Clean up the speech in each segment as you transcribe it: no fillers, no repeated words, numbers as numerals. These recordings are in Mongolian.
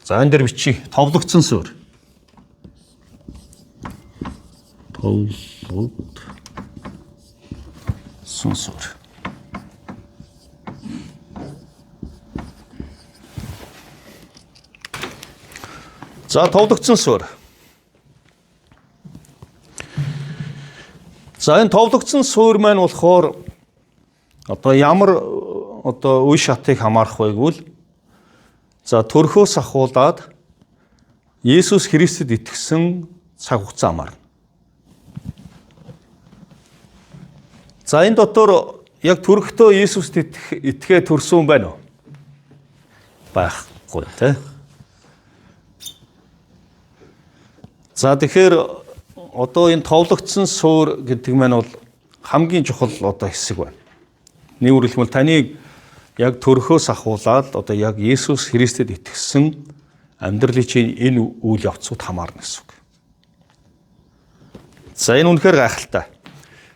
За, энэ дээр бичиж товлогдсон суурь. Товлогдсон суурь. За, товлогдсон суурь. За, энэ товлогдсон суурь маань болохоор одоо ямар одоо үе шатыг хамаарах вэ гэвэл, за, төрхөөс ахуулаад Есүс Христэд итгэсэн цаг хугацаа хамаарна. За, энэ дотор яг төрхтөө Есүст итгэх төрсөн байна уу? Байхгүй, тий. За, тэгэхээр одоо энэ товлогдсон суурь гэдэг маань бол хамгийн чухал одоо хэсэг байна. Нэг үгээр хэлбэл, таныг яг төрхөөс ахуулаад одоо яг Есүс Христэд итгэсэн амьдралын чинь энэ үйл явцууд хамаарна гэсэн үг. За, энэ үнэхээр гайхалтай.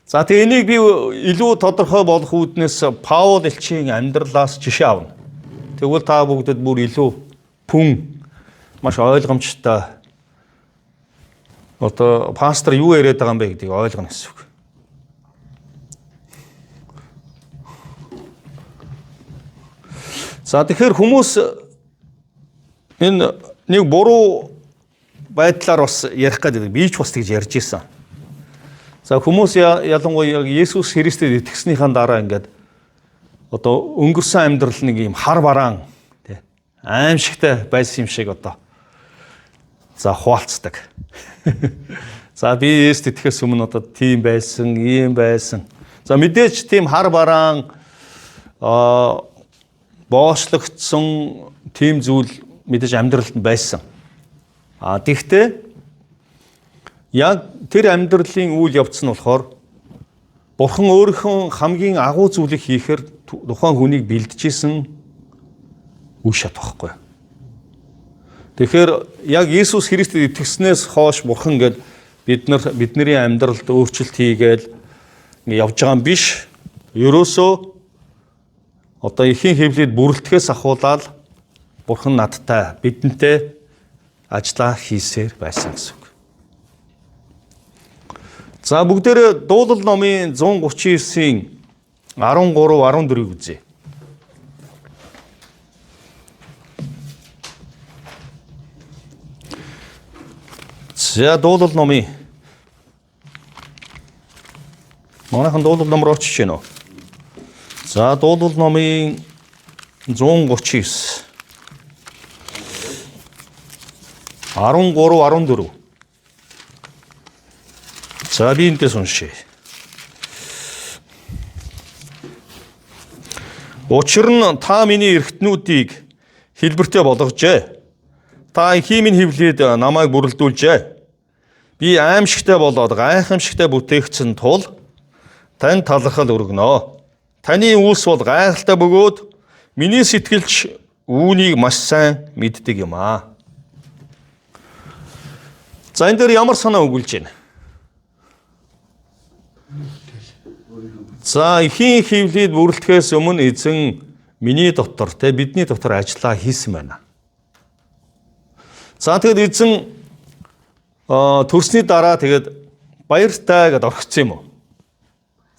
За, тэгээ энийг би илүү тодорхой болох үүднээс Паул элчийн амьдралаас жишээ авна. Тэгвэл та бүгдэд бүр илүү пүн маш ойлгомжтой, одоо пастор юу яриад байгаа юм бэ гэдгийг ойлгоно гэсэн үг. За, тэгэхээр хүмүүс энэ нэг буруу байдлаар бас ярих гэдэг. Би ч бас тэгж ярьж исэн. За, хүмүүс ялангуяа яг Есүс Христэд итгэснийхаа дараа ингээд одоо өнгөрсөн амьдрал нэг юм хар бараан, тий, аимшигтай байсан юм шиг одоо за хуваалцдаг. За, би Есүст итгэхээс өмнө одоо тийм байсан, ийм байсан. За, мэдээж тийм хар бараан, боочлогдсон тийм зүйл мэдээж амьдралд нь байсан. А тэгтээ яг тэр амьдралын үйл явц нь болохоор Бурхан өөрийнхөө хамгийн агуу зүйлийг хийхээр тухайн хүнийг бэлджсэн үе шат байхгүй. Тэгэхээр яг Иесус Христэд итгэснээс хойш Бурхан ингээд бид нар бидний амьдралд өөрчлөлт хийгээл явж байгаа юм биш. Ерөөсөө одоо эхийн хэвлэлд бүрэлдэхээс ахуулаад Бурхан надтай, бидэнтэй ажиллаа хийсээр байсан гэсэн үг. За, бүгдээрээ Дуулал номын 139-ийн 13 14-ийг үзье. За, Дуулал номын, манайхан Дуулал ном руу очиж байна уу? За, Дуулал номын 139 13 14. За, би энэс уншъя. Учир нь та миний эргэтнүүдийг хэлбэртэй болгожээ. Та эхийн минь хэвлээд намайг бүрэлдүүлжээ. Би аимшигтай болоод гайхамшигтай бүтээгдсэн тул танд талархал өргөнө. Таны үйлс бол гайхалтай бөгөөд миний сэтгэлч үүнийг маш сайн мэддэг юм аа. За, энэ дээр ямар санаа өгүүлж байна? За, эхийн хэвлээд бүрэлдэхээс өмнө эзэн миний дотор, те, бидний дотор ажиллаа хийсэн байна. За, тэгэд эзэн төрсний дараа тэгээд баяртай гэдээ орхисон юм уу?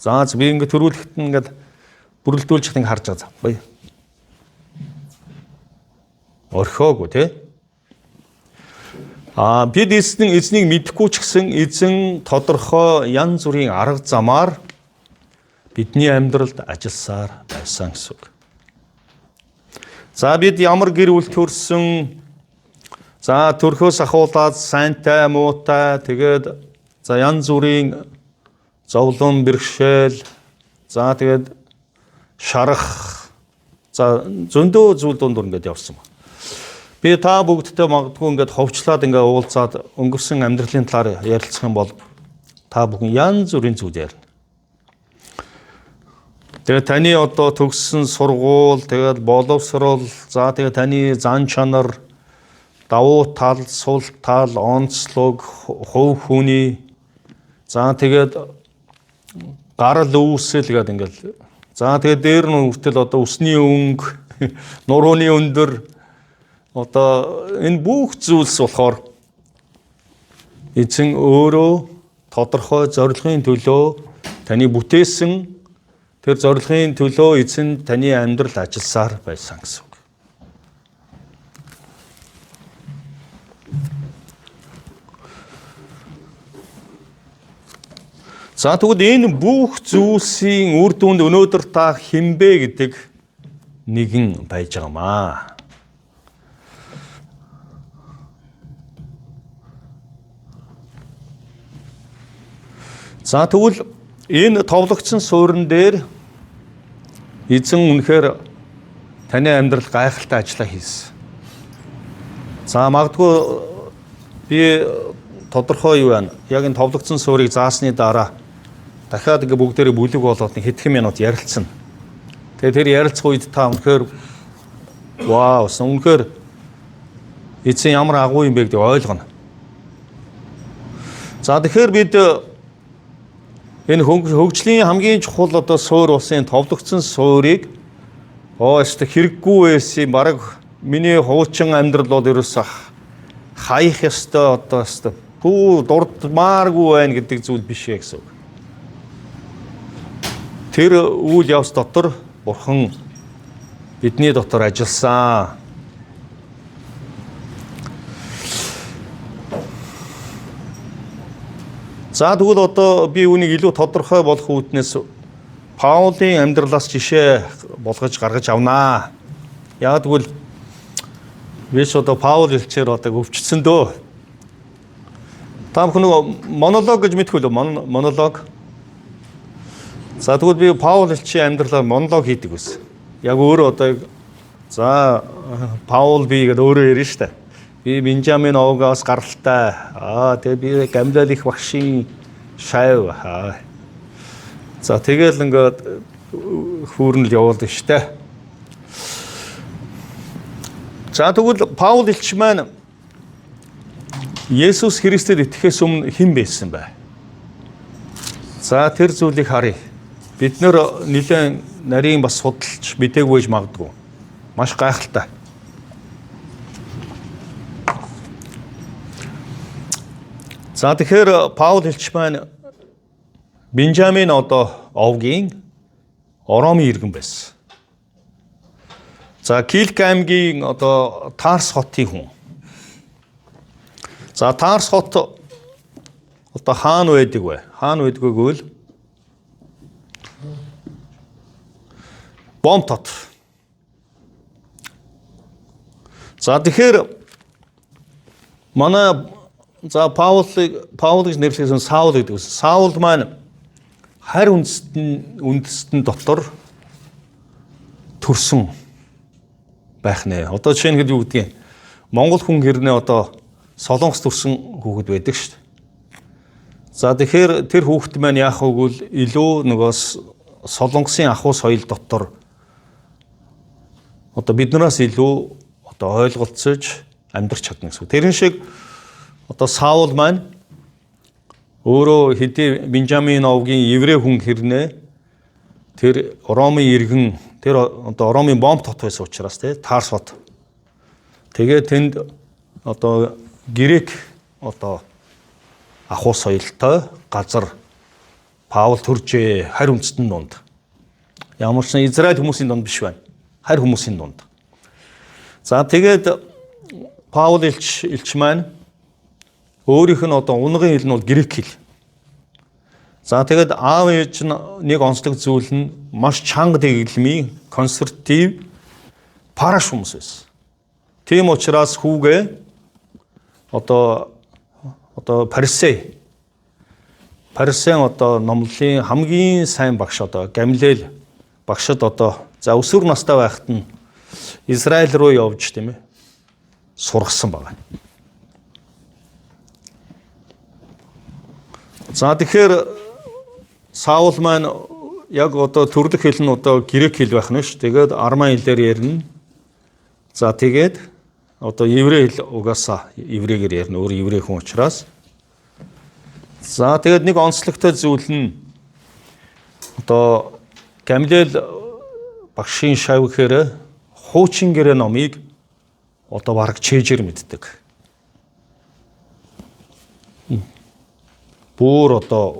За, би ингээд төрүүлэхэд ингээд бүрэлдүүлж ингэ харж байгаа. Баяр. Орхиогүй, те. А бид эзнийг мэдэхгүй ч гэсэн эзэн тодорхой янз бүрийн арга замаар бидний амьдралд ажилласаар байсан гэсэн үг. За, бид ямар гэр бүл төрсөн, за, төрхөөс ахуулаад сайнтай, муутай, тэгээд за янз бүрийн зовлон бэрхшээл, за, тэгээд шарах, за, зөндөө зүйл дундуур ингээд явсан. Би та бүгдтэй магадгүй ингээд ховчлаад ингээд уулзаад өнгөрсөн амьдралын талаар ярилцах юм бол та бүхэн янз бүрийн зүйл ярина. Тэгээд таны одоо төгссөн сургууль, тэгээд боловсрол, за, тэгээд таны зан чанар, давуу тал, сул тал, онцлог, хувь хүний, за, тэгээд гарал үүсэл гэдэг ингээд, за, тэгээд дээр нь хүртэл одоо үсний өнгө, нурууны өндөр. одоо энэ бүх зүйлс болохоор эзэн өөрөө тодорхой зорилгын төлөө таны бүтээсэн тэр зорилгын төлөө эзэн таны амьдрал ажилласаар байсан гэсэн үг. За тэгвэл энэ бүх зүйлсийн үр дүнд өнөөдөр та хинбэ гэдэг нэгэн байж байгаа маа. За тэгвэл энэ товлогдсон суурин дээр эзэн үнэхээр таны амьдрал гайхалтай ажиллаа хийсэн. За магадгүй би тодорхой юу байна? Яг энэ товлогдсон суурийг заасны дараа дахиад ингээ бүгдээрээ бүлэг болоод нэг хэдхэн минут ярилцсан. Тэгээ тэр ярилцах үед та үнэхээр вау, үнэхээр эзэн ямар агуу юм бэ гэдэг ойлгоно. За тэгэхээр бид энэ хөгжлийн хамгийн чухал одоо суур улсын товлогдсон суурийг өөстө хэрэггүй байсан бараг миний хуучин амьдрал бол ерөөсөө хаях ёстой одоо ёстой пүү дурдмааргүй байна гэдэг зүйл биш ээ гэсэн үг. Тэр үйл явц дотор Бурхан бидний дотор ажилласан. За тэгвэл одоо би үүнийг илүү тодорхой болох үүднээс Паулийн амьдралаас жишээ болгож гаргаж авнаа. Яг тэгвэл би ч одоо Паул элчээр одоо өвчтсөн дөө. Та бүхэн нөгөө монолог гэж мэдэх үү? Монолог. За тэгвэл би Паул элчийн амьдралаар монолог хийдэг байсан. Яг өөрөө одоо за Паул би гэдээ өөрөө ярина штэ. Би Бенжамин овгоос гаралтай. Аа тэгээ би Гамлиэл их багшийн шайв. Аа. За тэгэл ингээд хүүрнэл явуулдаг штэ. За тэгвэл Паул элч маань Есүс Христэд итгэхээс өмнө хэн байсан бэ? За тэр зүйлийг харъя. Бид нэр нэлээд нарийн бас судалж мдээгүй байж магадгүй. Маш гайхалтай. За тэгэхээр Паул элч маань Бенжамин одоо овгийн Ромын иргэн байсан. За Килк аймгийн одоо Тарс хотын хүн. За Тарс хот одоо хаана байдаг вэ? Хаана байдаг вэ гэвэл Бомт хот. За тэгэхээр манай за Паулыг Паул гэж нэрлэхээс Саул гэдэг үс. Саул маань харь үндэстэн дотор төрсөн байх нэ. Одоо жишээ нь хэд юу гэдгийг Монгол хүн хэрнээ одоо Солонгос төрсэн хүүхэд байдаг шүү дээ. За тэгэхээр тэр хүүхэд маань яах вэ гэвэл илүү нөгөө Солонгосын ахуй соёл дотор одоо биднээс илүү одоо ойлголцож амьдрч чадна гэсэн. Тэрэн шиг одоо Саул маань өөрөө хэдий Бенжамин овгийн еврей хүн хэрнээ тэр Ромын иргэн тэр одоо Ромын бомб хот байсан учраас тий Тарс хот. Тэгээд тэнд одоо грек одоо ахуй соёлтой газар Паул төржээ харь үндэстэн дунд. Ямар ч Израиль хүмүүсийн дунд биш байна. Харь хүмүүсийн дунд. За тэгээд Паул элч маань өөрийнх нь одоо унгын хэл нь бол грек хэл. За тэгээд аав ээж нь нэг онцлог зүйл нь маш чанга дэглэмийн консерватив параш хүмүүс байсан. Тийм учраас хүүгээ одоо парисей одоо номлолын хамгийн сайн багш одоо Гамлиэл багшид одоо за өсвөр настай байхад нь Израиль руу явж тийм сургасан байгаа. За тэгэхээр Саул маань яг одоо төрлөх хэл нь одоо грек хэл байх нь ш. Тэгээд арман хэлээр ярина. За тэгээд одоо еврей хэл угаасаа еврейгээр ярина. Өөр еврей хүн учраас. За тэгээд нэг онцлогтой зүйл нь одоо Гамлиэл багшийн шав гэхээр хуучин гэрээ номыг одоо бараг чэйжэр мэддэг. Бүр одоо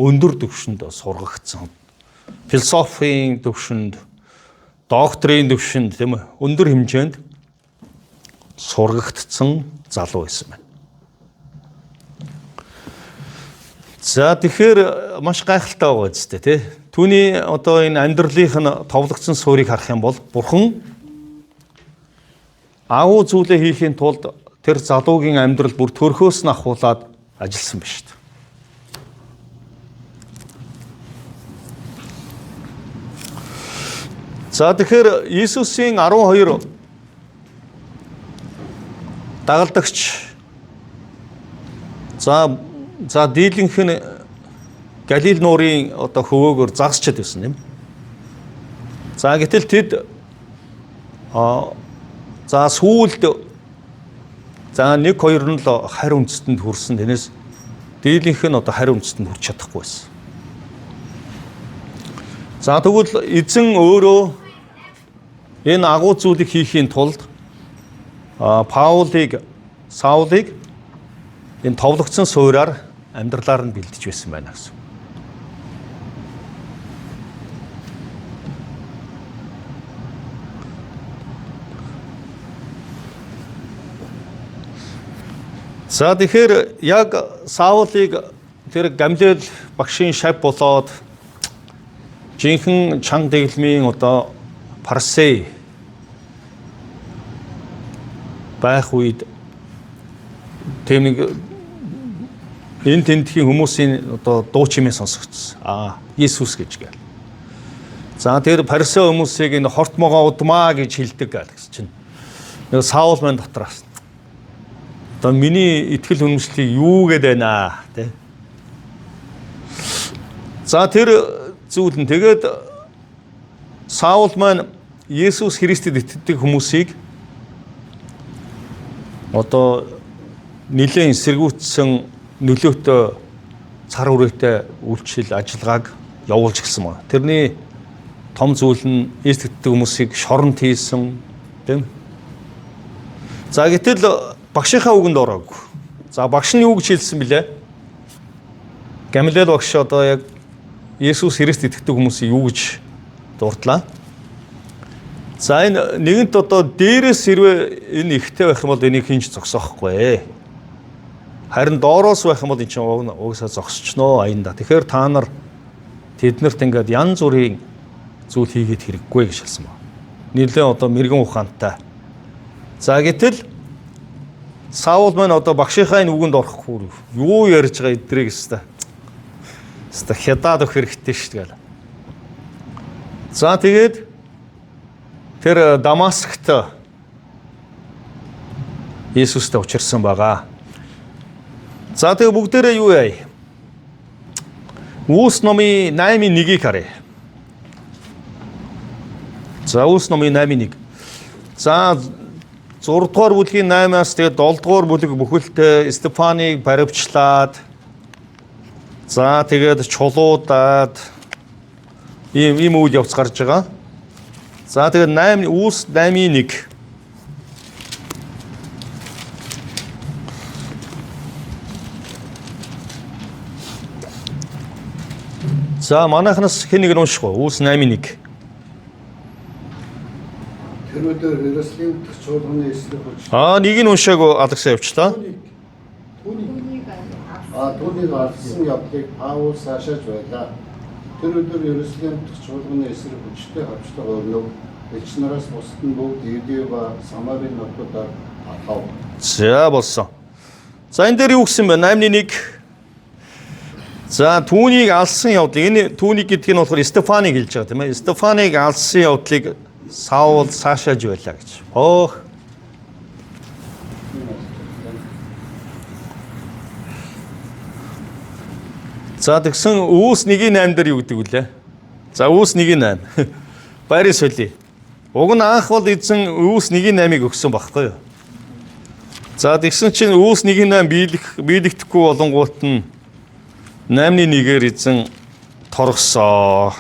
өндөр түвшинд сургагдсан. Философийн түвшинд, докторийн түвшинд, тийм ээ, өндөр хэмжээнд сургагдсан залуу байсан байна. За, тэгэхээр маш гайхалтай байгаа үстэй, тий. Түүний одоо энэ амьдралынх нь товлогдсон суурийг харах юм бол Бурхан агуу зүйлээ хийхийн тулд тэр залуугийн амьдрал бүр төрхөөс нь ахуулаад ажилласан ба шүү дээ. За, тэгэхээр Иесусийн 12 дагалдагч за дийлэнх нь Галил нуурын одоо хөвөөгөр загасчд байсан юм. За, гэтэл тэд за сүүлд за нэг хоёр нь л харь үндэстэнд хүрсэн. Тэрнээс дийлэнх нь одоо харь үндэстэнд хүрч чадахгүй байсан. За, тэгвэл эзэн өөрөө энэ агуу зүйлийг хийхийн тулд Паулыг, Саулыг энэ товлогдсон суурьаар амьдралаар нь бэлдэж байсан байна гэсэн. За, тэгэхээр яг Саулыг тэр Гамлиэл багшийн шавь болоод жинхэнэ чанга дэглэмийн одоо парсей байх үед тийм нэг энэ тентхийн хүмүүсийн одоо дуу чимээ сонсогдсон. Иесус гэж гээл. За, тэр парисей хүмүүсийг энэ хорт могоо удмаа гэж хэлдэг гэсэн чинь нэг Саул маань дотроос одоо миний итгэл үнэмшлийг юу гээд байна тэ. За, тэр зүйл нь тэгээд Саул маань Есүс Христэд итгэдэг хүмүүсийг одоо нэлээд эсэргүүцсэн нөлөөтэй цар хүрээтэй үйлчил ажиллагааг явуулж гисэн байна. Тэрний том зүйл нь Есүст итгэдэг хүмүүсийг шоронд хийсэн, тийм. За, гэтэл багшийнхаа үгэнд ороогүй. За, багш нь юу гэж хэлсэн бilé? Гамлиэл багш одоо яг Есүс Христ итгэдэг хүмүүсийг юу гэж дурдлаа? За, энэ нэгэнт одоо дээрээс хэрвээ энэ ихтэй байх юм бол энийг хинж зогсоохгүй. Харин доороос байх юм бол эн чинь угсаа зогсчихноо аянда. Тэгэхээр та нар тэднэрт ингээд янз бүрийн зүйл хийгээд хэрэггүй гэж хэлсэн байна. Нэлээд одоо мэрэгэн ухаантай. За, гэтэл Саул маань одоо багшийнхаа энэ үгэнд орохгүй юу ярьж байгаа эдрийг өстой. Өстой хядаад өгөх хэрэгтэй шүү дээ. За, тэгээд тэр Дамаскт Иесустай учирсан байгаа. За, тэгээ бүгдээрээ юу яа? Үүс номын 8-ын 1-ийг харъя. За, Үүс номын 8-ын 1. За, 6 дугаар бүлгийн 8-аас тэгээд 7 дугаар бүлэг бүхэлдээ Стефаныг баривчлаад, за тэгээд чулуудаад ийм үйл явц гарч байгаа. За, тэгээд 8, Үүс 8-ын 1. За, манайхнаас хэн нэг нь унших уу? Үүс 8-ын 1. Тэр өдөр Иерусалим дахь чуулганы эсрэг хүч Нэг нь уншаагүй алгасаа явчлаа. Түүнийг алсан явдлыг Паул саашааж байлаа. Тэр өдөр Иерусалим дахь чуулганы эсрэг хүчтэй хавчлага өрнөв. Элч нараас бусад нь бүгд Иудей ба Самарын нутгуудаар алхав. За, болсон. За, энэ дээр юу гэсэн бэ? 8-1. За, түүнийг алсан явдлыг, энэ түүнийг гэдэг нь болохоор Стефаныг хэлж байгаа, тийм ээ. Стефаныг алсан явдлыг Саул саашааж байлаа гэж. Хөөх. За, тэгсэн Үүс 1-8 дээр юу гэдэг вүлээ? За, Үүс 1-8. Байрын соли. Уг нь анх бол эзэн Үүс 1-8-ыг өгсөн багхгүй юу? За, тэгсэн чинь Үүс 1-8 биелэгдэхгүй болонгуут нь 8-1-ээр эзэн торгосоо.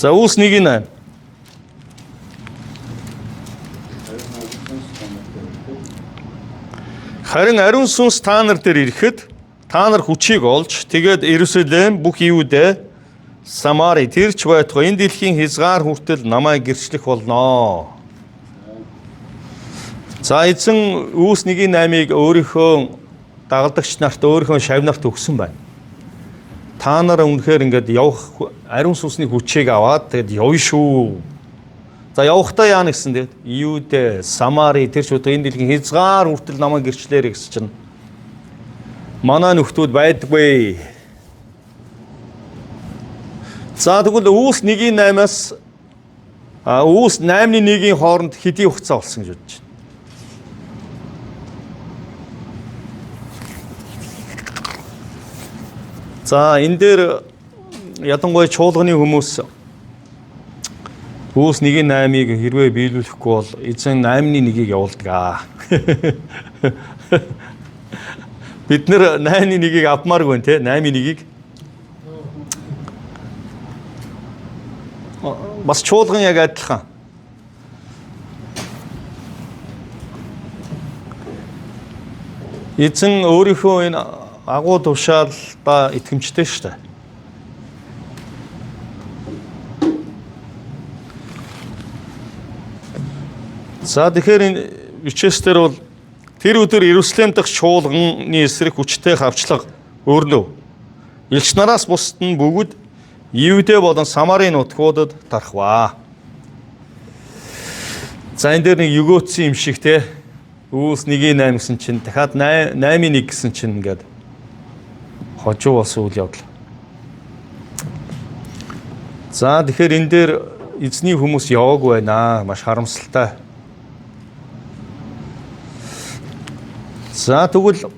За, Үүс 1-8. сүнс та нар дээр ирэхэд Харин ариун сүнс та нар дээр ирэхэд та нар хүчийг олж тэгээд Иерусалим, бүх Иудэ, Самари тэр ч байтугай энэ дэлхийн хязгаар хүртэл намайг гэрчлэх болно. За эзэн Үүс 1:8-ыг өөрийнхөө дагалдагч нарт, өөрийнхөө шавь нарт өгсөн байна. Та нар үнэхээр ингээд явах ариун сүнсний хүчийг аваад тэгээд явна шүү. За явахдаа яана гэсэн тэгээд Иудэ, Самари тэр ч байтугай энэ дэлхийн хязгаар хүртэл намайг гэрчлээрэй гэсэн чинь манай нөхдүүд байдаггүй. За тэгвэл Үүс 1:8-аас Үүс 8:1-ийн хооронд хэдийн хугацаа болсон гэж бодож байна. За энэ дээр ялангуяа чуулганы хүмүүс Үүс 1:8-ыг хэрвээ биелүүлэхгүй бол эзэн 8:1-ийг явуулдаг аа. Бид нэр 8:1-ийг авмааргүй те 8:1-ийг бас чуулган яг адилхан. Эзэн өөрийнхөө энэ агуу тушаалдаа итгэмжтэй шүү дээ. За тэгэхээр энэ бичээс дээр бол тэр өдөр Иерусалим дахь чуулганы эсрэг хүчтэй хавчлага өрнөв. Элч нараас бусад нь бүгд Иудэ болон Самарын нутгуудад тархваа. За энэ дээр нэг өгөөцсөн юм шиг те. Үүс 1:8 гэсэн чинь дахиад 8:1 гэсэн чинь ингээд хожуу болсон үйл явдал. За тэгэхээр энэ дээр эзний хүмүүс яваагүй байна. Маш харамсалтай. За тэгвэл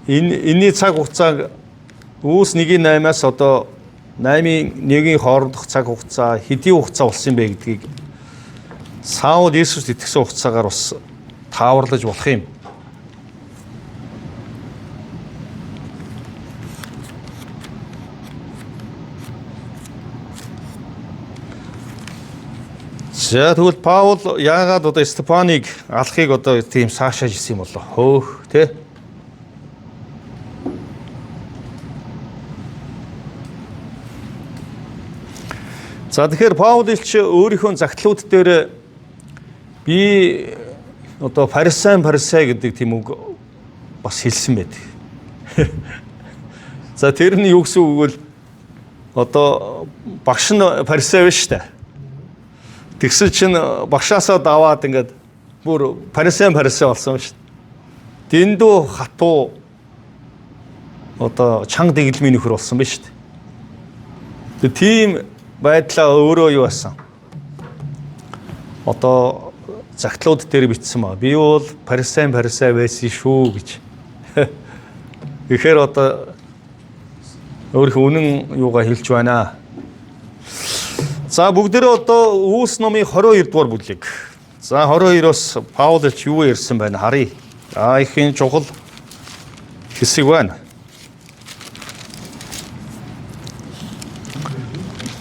энэний цаг хугацааг Үүс 1:8-аас одоо 8:1-ийн хоорондох цаг хугацаа хэдийн хугацаа болсон юм бэ гэдгийг Саул Есүст итгэсэн хугацаагаар бас тааварлаж болох юм. За тэгвэл Паул яагаад одоо Стефаныг алахыг одоо тийм саашааж исэн юм болоо? Хөөх тэ? За тэгэхээр Паул элч өөрийнхөө загтлууд дээр би одоо фарисей гэдэг тийм үг бас хэлсэн байдаг. За тэр нь юу гэсэн үг вэ? Одоо багш нь фарисей биш үү? Тэгсэн чинь багшаасаа даваад ингээд бүр фарисей болсон шүү дээ. Дэндүү хатуу одоо чанга дэглэмийн нөхөр болсон байна шүү дээ. Тийм байдлаа өөрөө юу болсон? Одоо загтлууд дээр бичсэн ба. Би бол фарисей байсан шүү гэж. Тэгэхээр одоо өөрийнхөө үнэн юугаа хэлж байна. За бүгдээрээ одоо Үүс номын 22 дугаар бүлэг. За 22-оос Паул элч юу ярьсан байна харъя. За их энэ чухал хэсэг байна.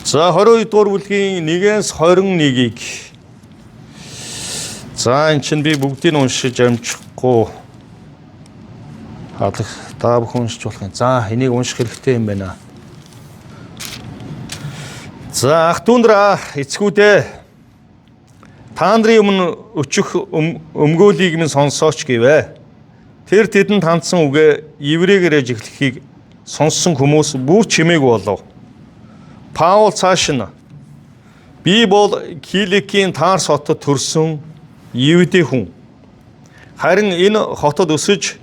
За 22 дугаар бүлгийн 1-ээс 21-ийг. За эн чинь би бүгдийг уншиж амжихгүй. Хаалх та бүхэн уншиж болох юм. За энийг унших хэрэгтэй юм байна. За ах дүү нараа эцгүүдээ та нарын өмнө өчих өмгөөлийг минь сонсооч гэвэ. Тэр тэдэнд хандсан үгээ еврейгээр эхлэхийг сонссон хүмүүс бүр чимээгүй болов. Паул цааш нь би бол Киликийн Тарс хотод төрсөн евдээ хүн. Харин энэ хотод өсөж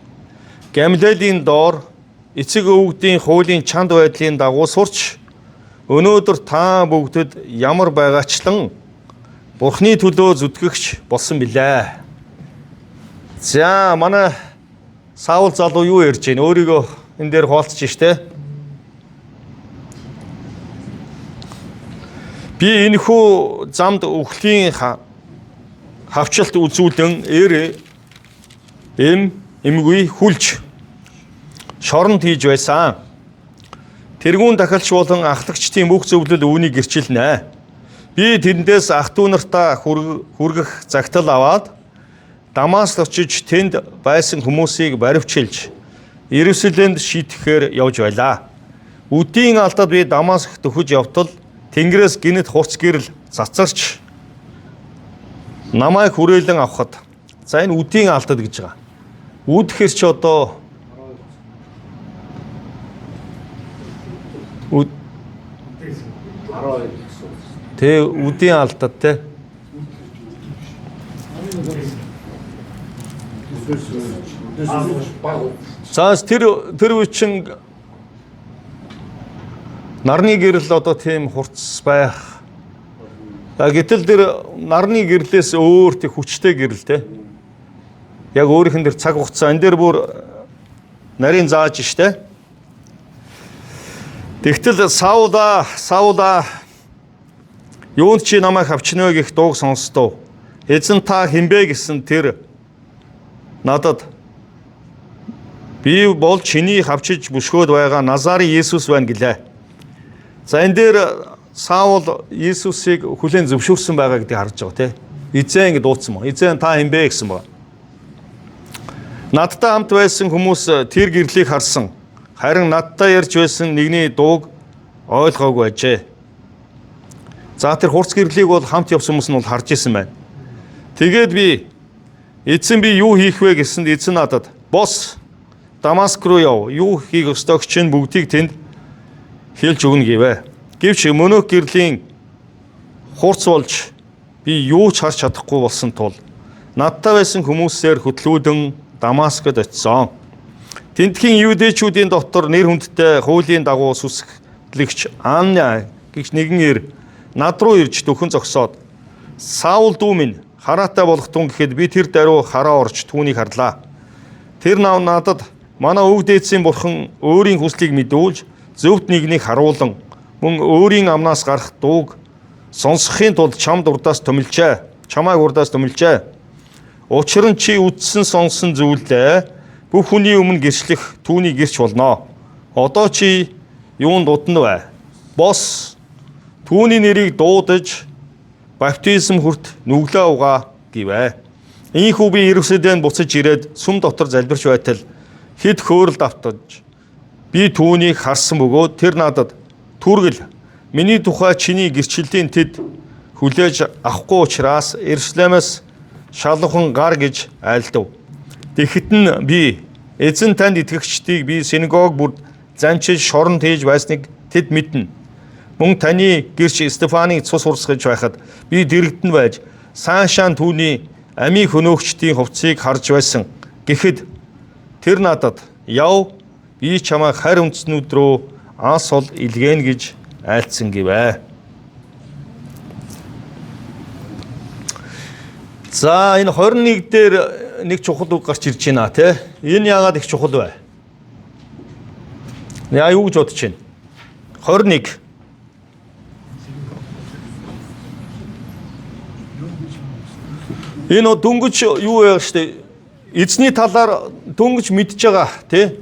Гамлелийн доор эцэг өвгдийн хуулийн чанд байдлын дагуу сурч өнөөдөр та бүгдэд ямар байгаачлан Бурхны төлөө зүтгэгч болсон билээ. За манай Саул залуу юу ярьж байна? Өөрийгөө энэ дээр хуваалцж штэ. Би энэхүү замд үхлийн хавчлалт үзүүлэн эр эмгүй хүлж шоронд хийж байсан. Тэргүүн дахилч болон ахлагчдын бүх зөвлөл үүнийг гэрчилнэ. Би тэндээс ах дүү нартаа хүргэх загтал аваад Дамаск очиж тэнд байсан хүмүүсийг баривчилж Иерусалимд шийтгэхээр явж байлаа. Үдийн алдад би Дамаск дөхөж явтал Тэнгэрээс гинэт хурц гэрэл цацарч намайг хүрээлэн авахад за энэ үдийн алдад гэж байгаа. Үд гэхэр чи одоо үд 12 гэсэн. Тэ үдийн алдад те. За тэр үе чин нарны гэрэл одоо тийм хурц байх. За гэтэл тэр нарны гэрлээс өөр тийм хүчтэй гэрэл те. Яг өөрийнх нь тэр цаг хугацаа энэ дээр бүр нарийн зааж штэ. Тэгтэл Саула Саула юунд чи намайг хавчна вэ гэх дууг сонсдов. Эзэн та хинбэ гэсэн тэр надад би бол чиний хавчиж бүшгөөд байгаа Назарын Есүс байна гэлээ. За энэ дээр Саул Есүсийг хүлээн зөвшөөрсөн байгаа гэдгийг харж байгаа тий. Эзэн ингэ дуудсан мөн. Эзэн та хинбэ гэсэн баг. Надтай хамт байсан хүмүүс тэр гэрлийг харсан. Харин надтай ярьж байсан нэгний дууг ойлгоогүй байжээ. За тэр хурц гэрлийг бол хамт явсан хүмүүс нь бол харж исэн байна. Тэгээд би эзэн би юу хийх вэ гэсэнд эзэн надад бос Дамаск руу яв. Юу хийх ёстойг чинь бүгдийг тэнд хэлж өгнө гэвэ. Гэвч мөнөөх гэрлийн хурц болж би юу ч харж чадахгүй болсон тул надтай байсан хүмүүсээр хөтлүүдэн Дамаскд очисон. Тэндхийн юудэчүүдийн дотор нэр хүндтэй хуулийн дагуу сүсгэлэгч Анна гэгч нэгэн ир над руу ирж дөхөн зогсоод Саул дүү минь хараатай болох тун гэхэд би тэр даруй хараа орж түүнийг харлаа. Тэр нав надад манай өвөг дээдсийн бурхан өөрийн хүслийг мэдүүлж зөвхт нэгнийг харуулан мөн өөрийн амнаас гарах дууг сонсохын тулд чамд урдаас томилжээ. Чамайг урдаас томилжээ. Учир нь чи үдсэн сонсон зүйлээ бүх хүний өмнө гэрчлэх түүний гэрч болно. Одоо чи юунд удна вэ? Бос түүний нэрийг дуудаж баптизм хүрт нүглээ угаа гэвэ. Ийхүү би Иерусалимд буцаж ирээд сүм дотор залбирч байтал хэд хөөрөлд автаж би түүнийг харсан бөгөөд тэр надад түргэл миний тухай чиний гэрчлэлийн тэд хүлээж авахгүй учраас Иерусалимаас шалуухан гар гэж айлдав. Тэгэхэд нь би эзэн танд итгэгчдийг би синагог бүрд занчиж шорон тээж байсныг тэд мэднэ. Мөн таны гэрч Стефаныг цус урсгаж байхад би дэрэгдэн байж саашаан түүний амийн хөнөөгчдийн хувцсыг харж байсан. Гэхэд тэр надад яв би чамайг харь үндэстнүүд рүү анс ол илгээнэ гэж айлцсан гэвэ. За энэ 21 дээр нэг чухал үг гарч ирж байна те. Энэ яагаад их чухал вэ? Яа юу гэж бодож байна? 21. Энэ дөнгөж юу яах штэ? Эзний талаар дөнгөж мэдж байгаа тий.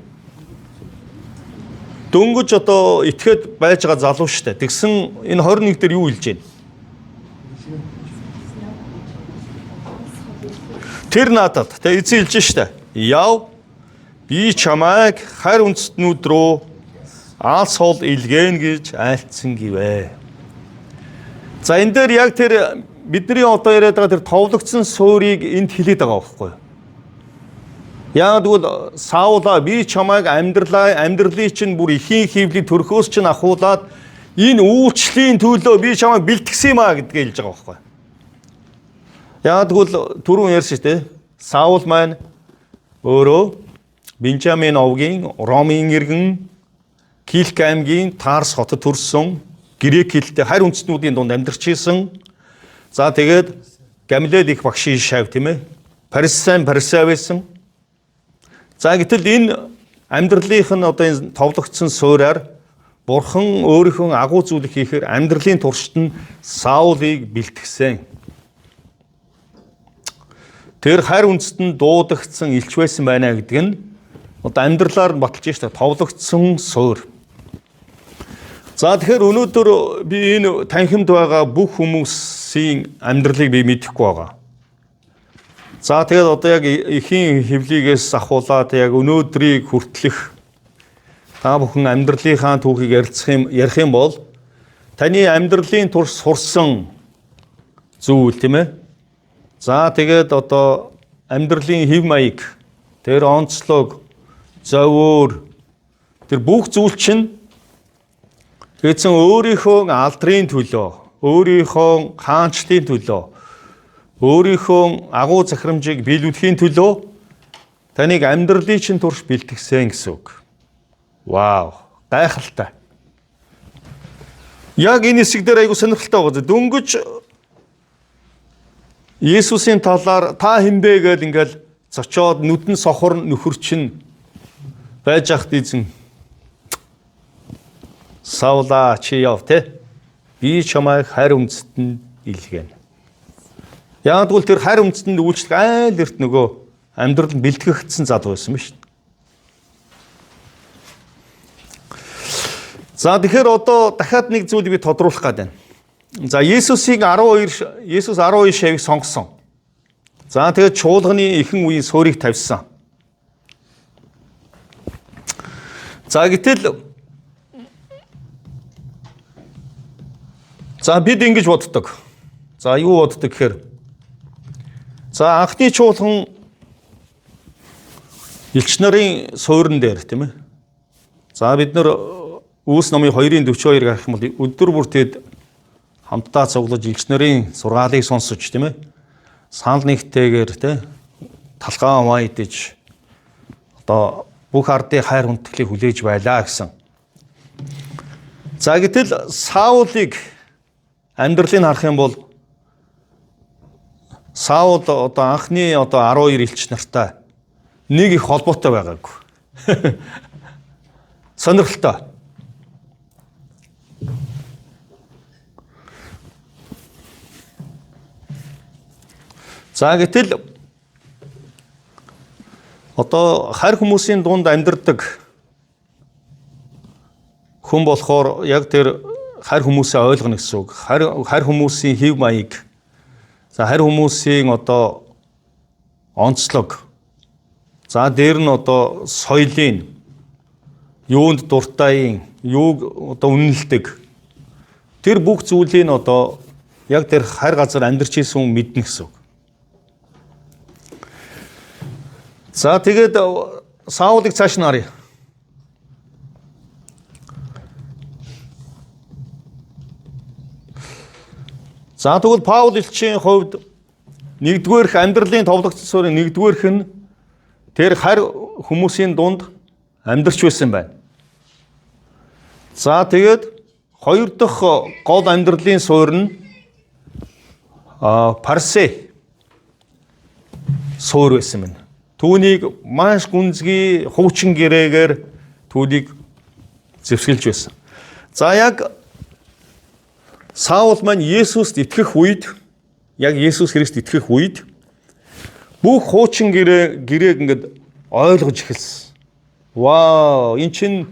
Дөнгөж одоо итгээд байж байгаа залуу штэ. Тэгсэн энэ 21 дээр юу хэлж байна? Тэр надад тэ эзэн хэлж штэ. Яв би чамайг харь үндэстнүүд рүү алс хол илгээн гэж айлтсан гэвэ. За энэ дээр яг тэр бидний одоо яриад байгаа тэр товлогдсон суурийг энд хэлээд байгаа байхгүй юу? Яг тэгвэл Саула би чамайг амьдралын чинь бүр ихийн хийвлийн төрхөөс чинь ахуулаад энэ үйлчлэлийн төлөө би чамайг бэлтгэсэн юм а гэдгээ хэлж байгаа байхгүй юу? Яг тэгвэл түрүүн ярьсан шүү дээ. Саул маань өөрөө Бенжамин овгийн Ромын иргэн Килк аймгийн Тарс хотод төрсөн, грек хэлтэй харь үндэстнүүдийн дунд амьдарч исэн. За тэгээд Гамлиэл их багшийн шав тийм ээ. Парисайн парисай байсан. За гэтэл энэ амьдралынх нь одоо энэ товлогдсон суурьаар Бурхан өөрийнхөө агуу зүйлийг хийхээр амьдралын туршид нь Саулыг бэлтгэсэн. Тэр харь үндэстэн дуудагдсан элч байсан байна гэдэг нь одоо амьдралаар нь баталж штэ товлогдсон суур. За тэгэхээр өнөөдөр би энэ танхимд байгаа бүх хүмүүсийн амьдралыг би мэдэхгүй байгаа. За, тэгээд одоо яг эхийн хэвлийгээс ахуулаад яг өнөөдрийг хүртлэх та бүхэн амьдралынхаа түүхийг ярих юм бол таны амьдралын турш сурсан зүйл, тийм ээ. За, тэгээд одоо амьдралын хэв маяг, тэр онцлог, зовиор, тэр бүх зүйл чинь эзэн өөрийнхөө алдрын төлөө, өөрийнхөө хаанчлалын төлөө, өөрийнхөө агуу захирамжийг биелүүлэхийн төлөө таныг амьдралын чинь турш бэлтгэсэн гэсэн үг. Вау, гайхалтай. Яг энэ хэсэг дээр айгу сонирхолтой байгаа. Дөнгөж Есүсийн талаар та хэн бэ гээл ингээл зочоод нүдэн сохор нөхөр чинь байж ахт эзэн "Савлаа, чи яв те. Би чамайг харь үндэстэнд илгээнэ." Яг бол тэр харь үндэстэнд үйлчлэх айл эрт нөгөө амьдрал нь бэлтгэгдсэн залуу байсан ба шүү дээ. За, тэгэхээр одоо дахиад нэг зүйлийг би тодруулах гээд байна. За, Есүс 12 шавийг сонгосон. За, тэгээд чуулганы ихэнх үеийн суурийг тавьсан. За, гэтэл за бид ингэж боддог. За, юу боддог гэхээр за анхны чуулган элч нарын суурин дээр, тийм ээ. За, бид нар Үйлс номын 2-ын 42-ыг харах юм бол өдөр бүр тэд хамтдаа цуглаж, элч нарын сургаалыг сонсож, тийм ээ. Санал нэгтэйгээр тийм талхаа амаа идэж одоо бүх ардын хайр хүндэтгэлийг хүлээж байлаа гэсэн. За, гэтэл Саулыг амьдралыг харах юм бол Саул одоо анхны одоо 12 элч нартай нэг их холбоотой байгаагүй. Сонирхолтой. За, гэтэл одоо харь хүмүүсийн дунд амьдардаг хүн болохоор яг тэр харь хүмүүсээ ойлгоно гэсэн үг. Харь хүмүүсийн хэв маяг, за харь хүмүүсийн одоо онцлог, за дээр нь одоо соёлын, юунд дуртай, юуг одоо үнэлдэг, тэр бүх зүйлийг одоо яг тэр харь газар амьдарч исэн хүн мэднэ гэсэн үг. За, тэгээд Саулыг цааш нь харъя. За, тэгвэл Паул элчийн хувьд нэгдүгээрх амьдралын товлогдсон суурийн нэгдүгээрх нь тэр харь хүмүүсийн дунд амьдарч байсан байна. За, тэгээд хоёр дахь гол амьдралын суурь нь Парсе суурь байсан байна. Түүнийг маш гүнзгий хуучин гэрээгээр түүнийг зэвсгэлж байсан. За, яг Саул маань Есүст итгэх үед, яг Есүс Христ итгэх үед бүх хуучин гэрээг ингээд ойлгож эхэлсэн. Вау, эн чин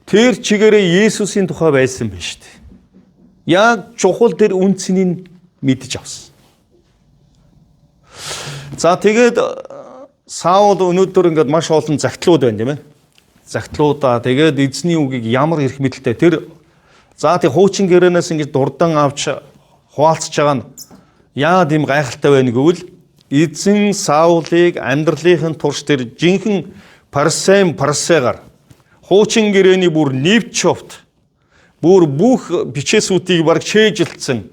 тэр чигээрээ Есүсийн тухай байсан биш үү? Яг чухал тэр үнэ цэнийг мэдэж авсан. За, тэгээд Саул өнөөдөр ингээд маш олон загтлууд байна, тийм ээ. Загтлуудаа тэгээд эзний үгийг ямар эрх мэдэлтэй тэр за тэг хуучин гэрээнээс ингэж дурдан авч хуваалцж байгаа нь яагаад ийм гайхалтай байна гэвэл эзэн Саулыг амьдралынхын турш тэр жинхэнэ парсегаар хуучин гэрээний бүр нэвч хувт бүр бүх бичээсүүдийг бараг чээжилсэн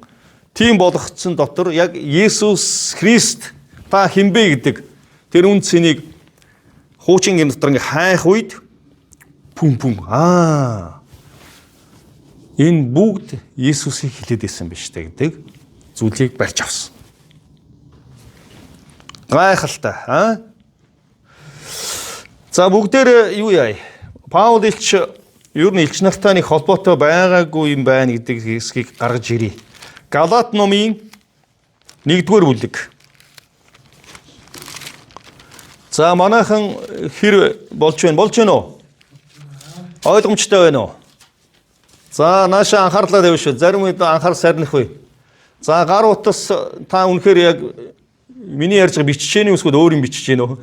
тийм болгоцсон дотор яг Есүс Христ та хэн бэ гэдэг тэр үнэ цэнийг хуучин гэрээ дотор ингээ хайх үед пүм пүм энэ бүгд Есүсийг хэлээд исэн биш үү гэдэг зүйлийг барьж авсан. Гайхалтай, аа? За, бүгдээр юу яа? Паул элч ер нь элч нартай нэг холбоотой байгаагүй юм байна гэдэг хэсгийг гаргаж ирье. Галат номын 1-р бүлэг. За, манайхан хэр болж байна? Болж байна уу? Ойлгомжтой байна уу? За, нааша анхаарлаа тавина шүү. Зарим үед анхаарал сарних үе. За, гар утас та үнэхээр яг Миний ярьж байгаа бичиж гэнэ эсвэл өөр юм бичиж гэнэ үү?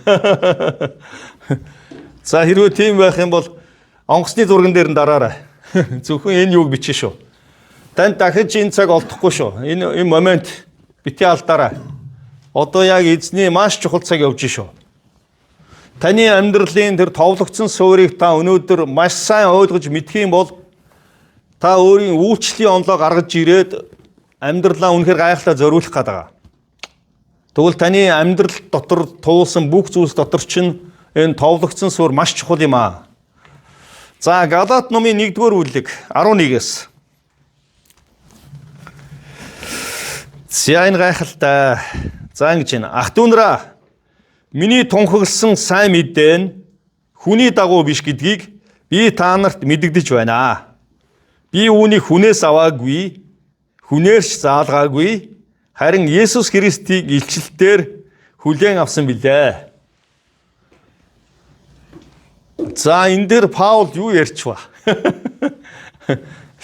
За, хэрвээ тийм байх юм бол онгоцны зурган дээр нь дараарай. Зөвхөн энэ юуг бичнэ шүү. Танд дахиж энэ цаг олдохгүй шүү. Энэ момент бити алдаарай. Одоо яг эзний маш чухал цаг явж шүү. Таны амьдралын тэр товлогдсон суурийг та өнөөдөр маш сайн ойлгож мэдэх юм бол та өөрийн үйлчлэлийн онолоо гаргаж ирээд амьдралаа үнэхээр гайхалтай зориулах гээд байгаа. Тэгвэл таны амьдрал дотор туулсан бүх зүйлс дотор чинь энэ товлогдсон суурь маш чухал юм аа. За, Галаат номын 1-р бүлэг 11-ээс. За, энэ гайхалтай. За, ингэж байна. Ах дүү нараа, миний тунхагласан сайн мэдээ нь хүний дагуу биш гэдгийг би та нарт мэдэгдэж байна. Би үүнийг хүнээс аваагүй, хүнээрч заалгаагүй, харин Есүс Христийг илчлэлтээр хүлээн авсан билээ. За, энэ дээр Паул юу ярьчва?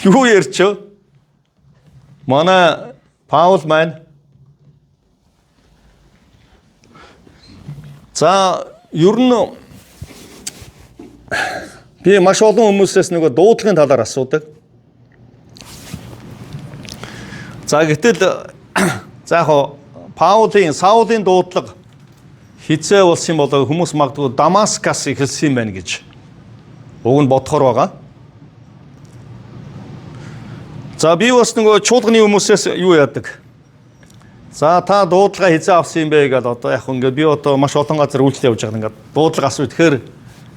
Юу ярьчв? Манай Паул маань. За, ер нь би маш олон хүмүүсээс нөгөө дуудлагын талаар асуудаг. За, гэтэл за яг Паулын Саулын дуудлага хизээ болсон юм болоо хүмүүс магадгүй Дамаскас эхэлсэн юм байна гэж уг нь бодохоор байгаа. За, би бас нөгөө чуулганы хүмүүсээс юу яадаг. За, та дуудлага хизээ авсан юм бэ гэдээ одоо яг ингээд би одоо маш олон газар үйлчлэл явж байгаа ингээд дуудлага асуу. Тэгэхээр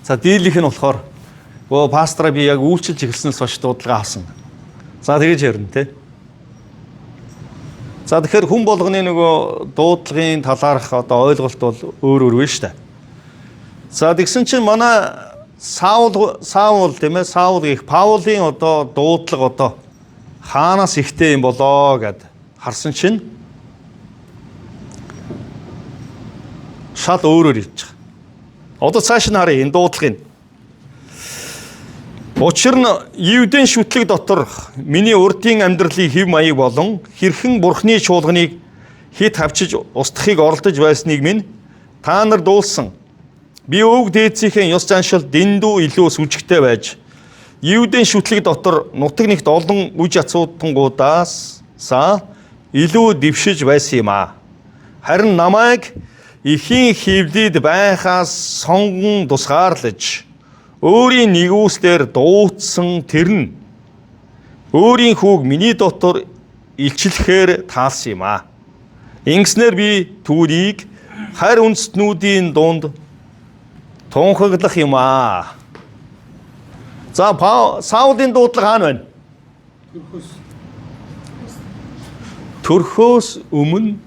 за дийлийнх нь болохоор өө пастораа би яг үйлчилж эхэлснээс хойш дуудлага авсан. За, тэгэж ярина те. За, тэгэхээр хүн болгоны нөгөө дуудлагын талаарх одоо ойлголт бол өөр өөр байна шүү дээ. За, тэгсэн чинь манай Саул тийм ээ, Саул гэх Паулын одоо дуудлага одоо хаанаас ихтэй юм болоо гэд харсан чинь шал өөрөөр хэлж байгаа. Одоо цааш нь харъя энэ дуудлагыг. Учир нь Евдэн шүтлэг дотор миний урдын амьдралын хэв маяг болон хэрхэн Бурхны чуулганыг хит хавчиж устгахыг оролдож байсныг минь та нар дуулсан. Би өвөг дээдсийнхээ ёс заншил дэндүү илүү сүжигтэй байж Евдэн шүтлэг дотор нутаг нэгт олон үж ацуутангуудаас илүү дэвшиж байсан юм аа. Харин намайг эхийн хөвлөд байхаас сонгон тусгаарлаж өөрийн нэгүслээр дууцсан тэр нь өөрийн хүүг миний дотор илчлэхээр таалсан юм аа. Ингэснээр би түүнийг харь үндэстнүүдийн дунд тунхаглах юм аа. За, Саулын дуудлага хаана байна? Төрхөөс өмнө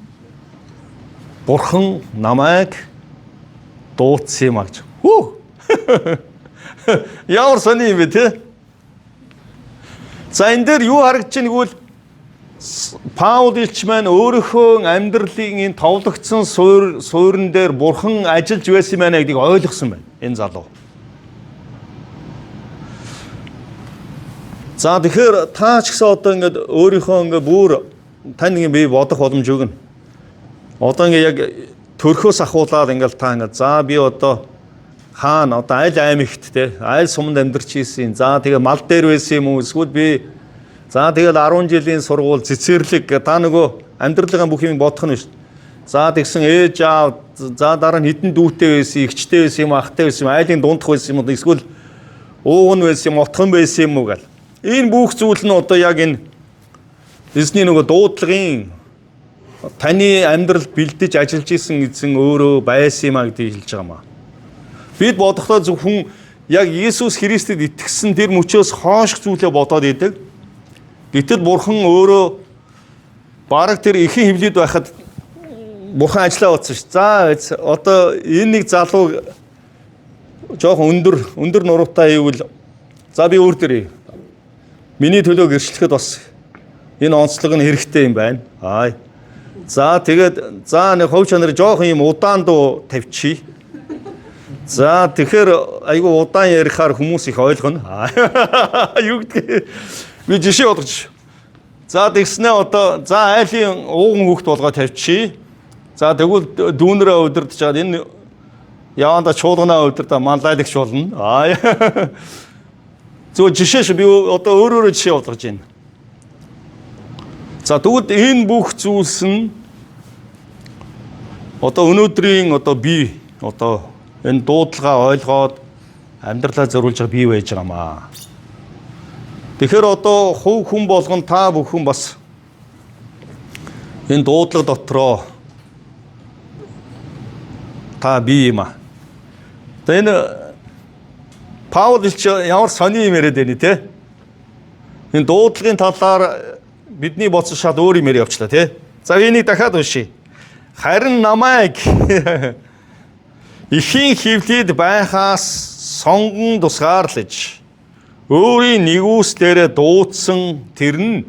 Бурхан намайг дуудсан юм а гэж. Хүү. Ямар сони юм бэ те? За, энэ дээр юу харагдаж байна гэвэл Паул элч маань өөрийнхөө амьдралын энэ товлогдсон суурин дээр Бурхан ажиллаж байсан юм байна гэдгийг ойлгосон байна энэ залуу. За, тэгэхээр та ч гэсэн одоо ингээд өөрийнхөө ингээд бүр тань нэг би бодох боломж өгнө. Одоо ингээд яг төрхөөс ахуулаад ингээд та ингээд за би одоо хаана одоо аль аймагт те аль суманд амьдарч ийсэн. За, тэгээ мал дээр байсан юм уу эсвэл би за тэгэл 10 жилийн сургууль цэцэрлэг та нөгөө амьдралын бүх юм бодох нь шүү. За, тэгсэн ээж аав, за дараа нь хэдэн дүүтэй байсан, эгчтэй байсан юм, ахтай байсан юм, айлын дундах байсан юм уу эсвэл ууг нь байсан юм, отхон байсан юм уу гэл. Энэ бүх зүйл нь одоо яг энэ эзний нөгөө дуудлагын таны амьдралд бэлдэж ажиллаж исэн эзэн өөрөө байсан юм а гэдгийг хэлж байгаа юм аа. Бид бодохдоо зөвхөн яг Иесус Христэд итгэсэн тэр мөчөөс хойшх зүйлээ бодоод идэг. Гэтэл Бурхан өөрөө бараг тэр эхэн хөвлөд байхад Бурхан ажиллаа утсан ш. За, одоо энэ нэг залуу жоохон өндөр нуруутай ивэл за би өөр дээрээ миний төлөө гэрчлэхэд бас энэ онцлог нь хэрэгтэй юм байна. Аа. За, тэгээд за нэг хувь чанар жоохон юм удаан дуу тавьчих. За, тэгэхээр айгүй удаан ярихаар хүмүүс их ойлгоно. Юу гэдгийг би жишээ болгож. За, тэгснээ одоо за айлын ууган хүүхд болгоо тавьчих. За, тэгвэл дүүнрээ удирдах чад энэ яванда чуулганаа удирдах манлайлагч болно. Аа. Зөв жишээ шүү, би одоо өөр өөрө жишээ болгож байна. За, тэгвэл энэ бүх зүйлс нь одоо өнөөдрийн одоо би одоо энэ дуудлагаа ойлгоод амьдралаа зориулж байгаа би байж байгаа маа. Тэгэхээр одоо хувь хүн болгон та бүхэн бас энэ дуудлага дотроо та бий юм аа. За, энэ Паул элч ямар сони юм яриад байна те? Энэ дуудлагын талаар бидний бодсон шал өөр юм яриа явчлаа те. За, энийг дахиад уншъя. Харин намайг эхийн хөвлөд байхаас сонгон тусгаарлаж өөрийн нэгүслээрээ дуудсан тэр нь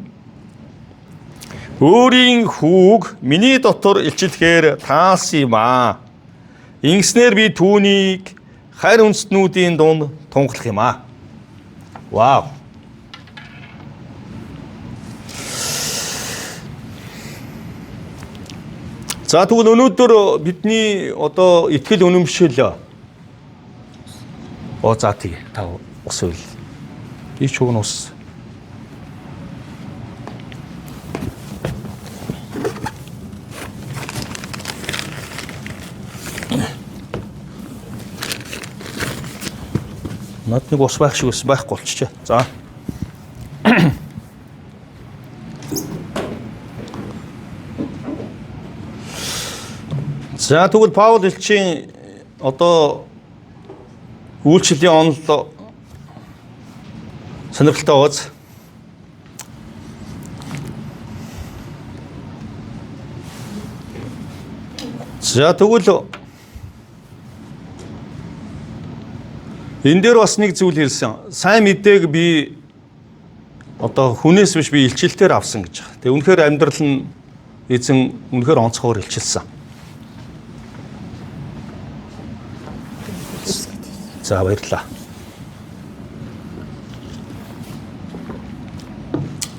өөрийн хүүг миний дотор илчлэхээр таалсан юм аа. Ингэснээр би түүнийг харь үндэстнүүдийн дунд тунхаглах юм аа. Вау. За, тэгвэл өнөөдөр бидний одоо итгэл үнэмшил. Оо, за, тий, та ус үйл. Би ч уг нь ус. Над нэг ус байх шиг ус байхгүй болчихжээ. За. За, тэгвэл Паул элчийн одоо үйлчлэлийн онол сонирхолтой байгааз. За, тэгвэл энэ дээр бас нэг зүйл хэлсэн. Сайн мэдээг би одоо хүнээс биш, би илчлэлтээр авсан гэж байгаа. Тэгээ үнэхээр амьдрал нь эзэн үнэхээр онцгойгоор илчилсэн. За, баярлалаа.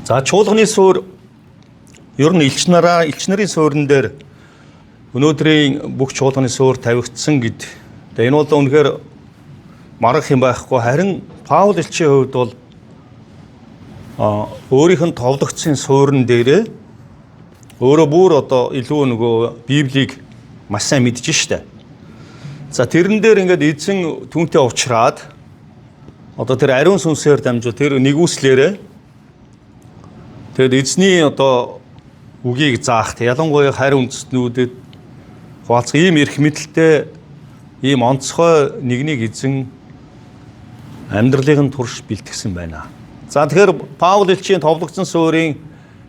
За, чуулганы суурь ер нь элч нараа элч нарын суурин дээр өнөөдрийн бүх чуулганы суурь тавигдсан гэд. Тэгээ энэ бол үнэхээр маргах юм байхгүй. Харин Паул элчийн хувьд бол өөрийнх нь товлогдсон суурин дээрээ өөрөө бүр одоо илүү нөгөө Библийг маш сайн мэдж штэ. За, тэрэн дээр ингээд эзэн түүнтэй уулзраад одоо тэр ариун сүнсээр дамжуул тэр нэгүслээрээ тэгэд эзний одоо үгийг заах, ялангуяа харь үндэстнүүдэд хуваалцах ийм эрх мэдэлтэй, ийм онцгой нэгнийг эзэн амьдралын турш бэлтгэсэн байна. За, тэгэхээр Паул элчийн товлогдсон суурийн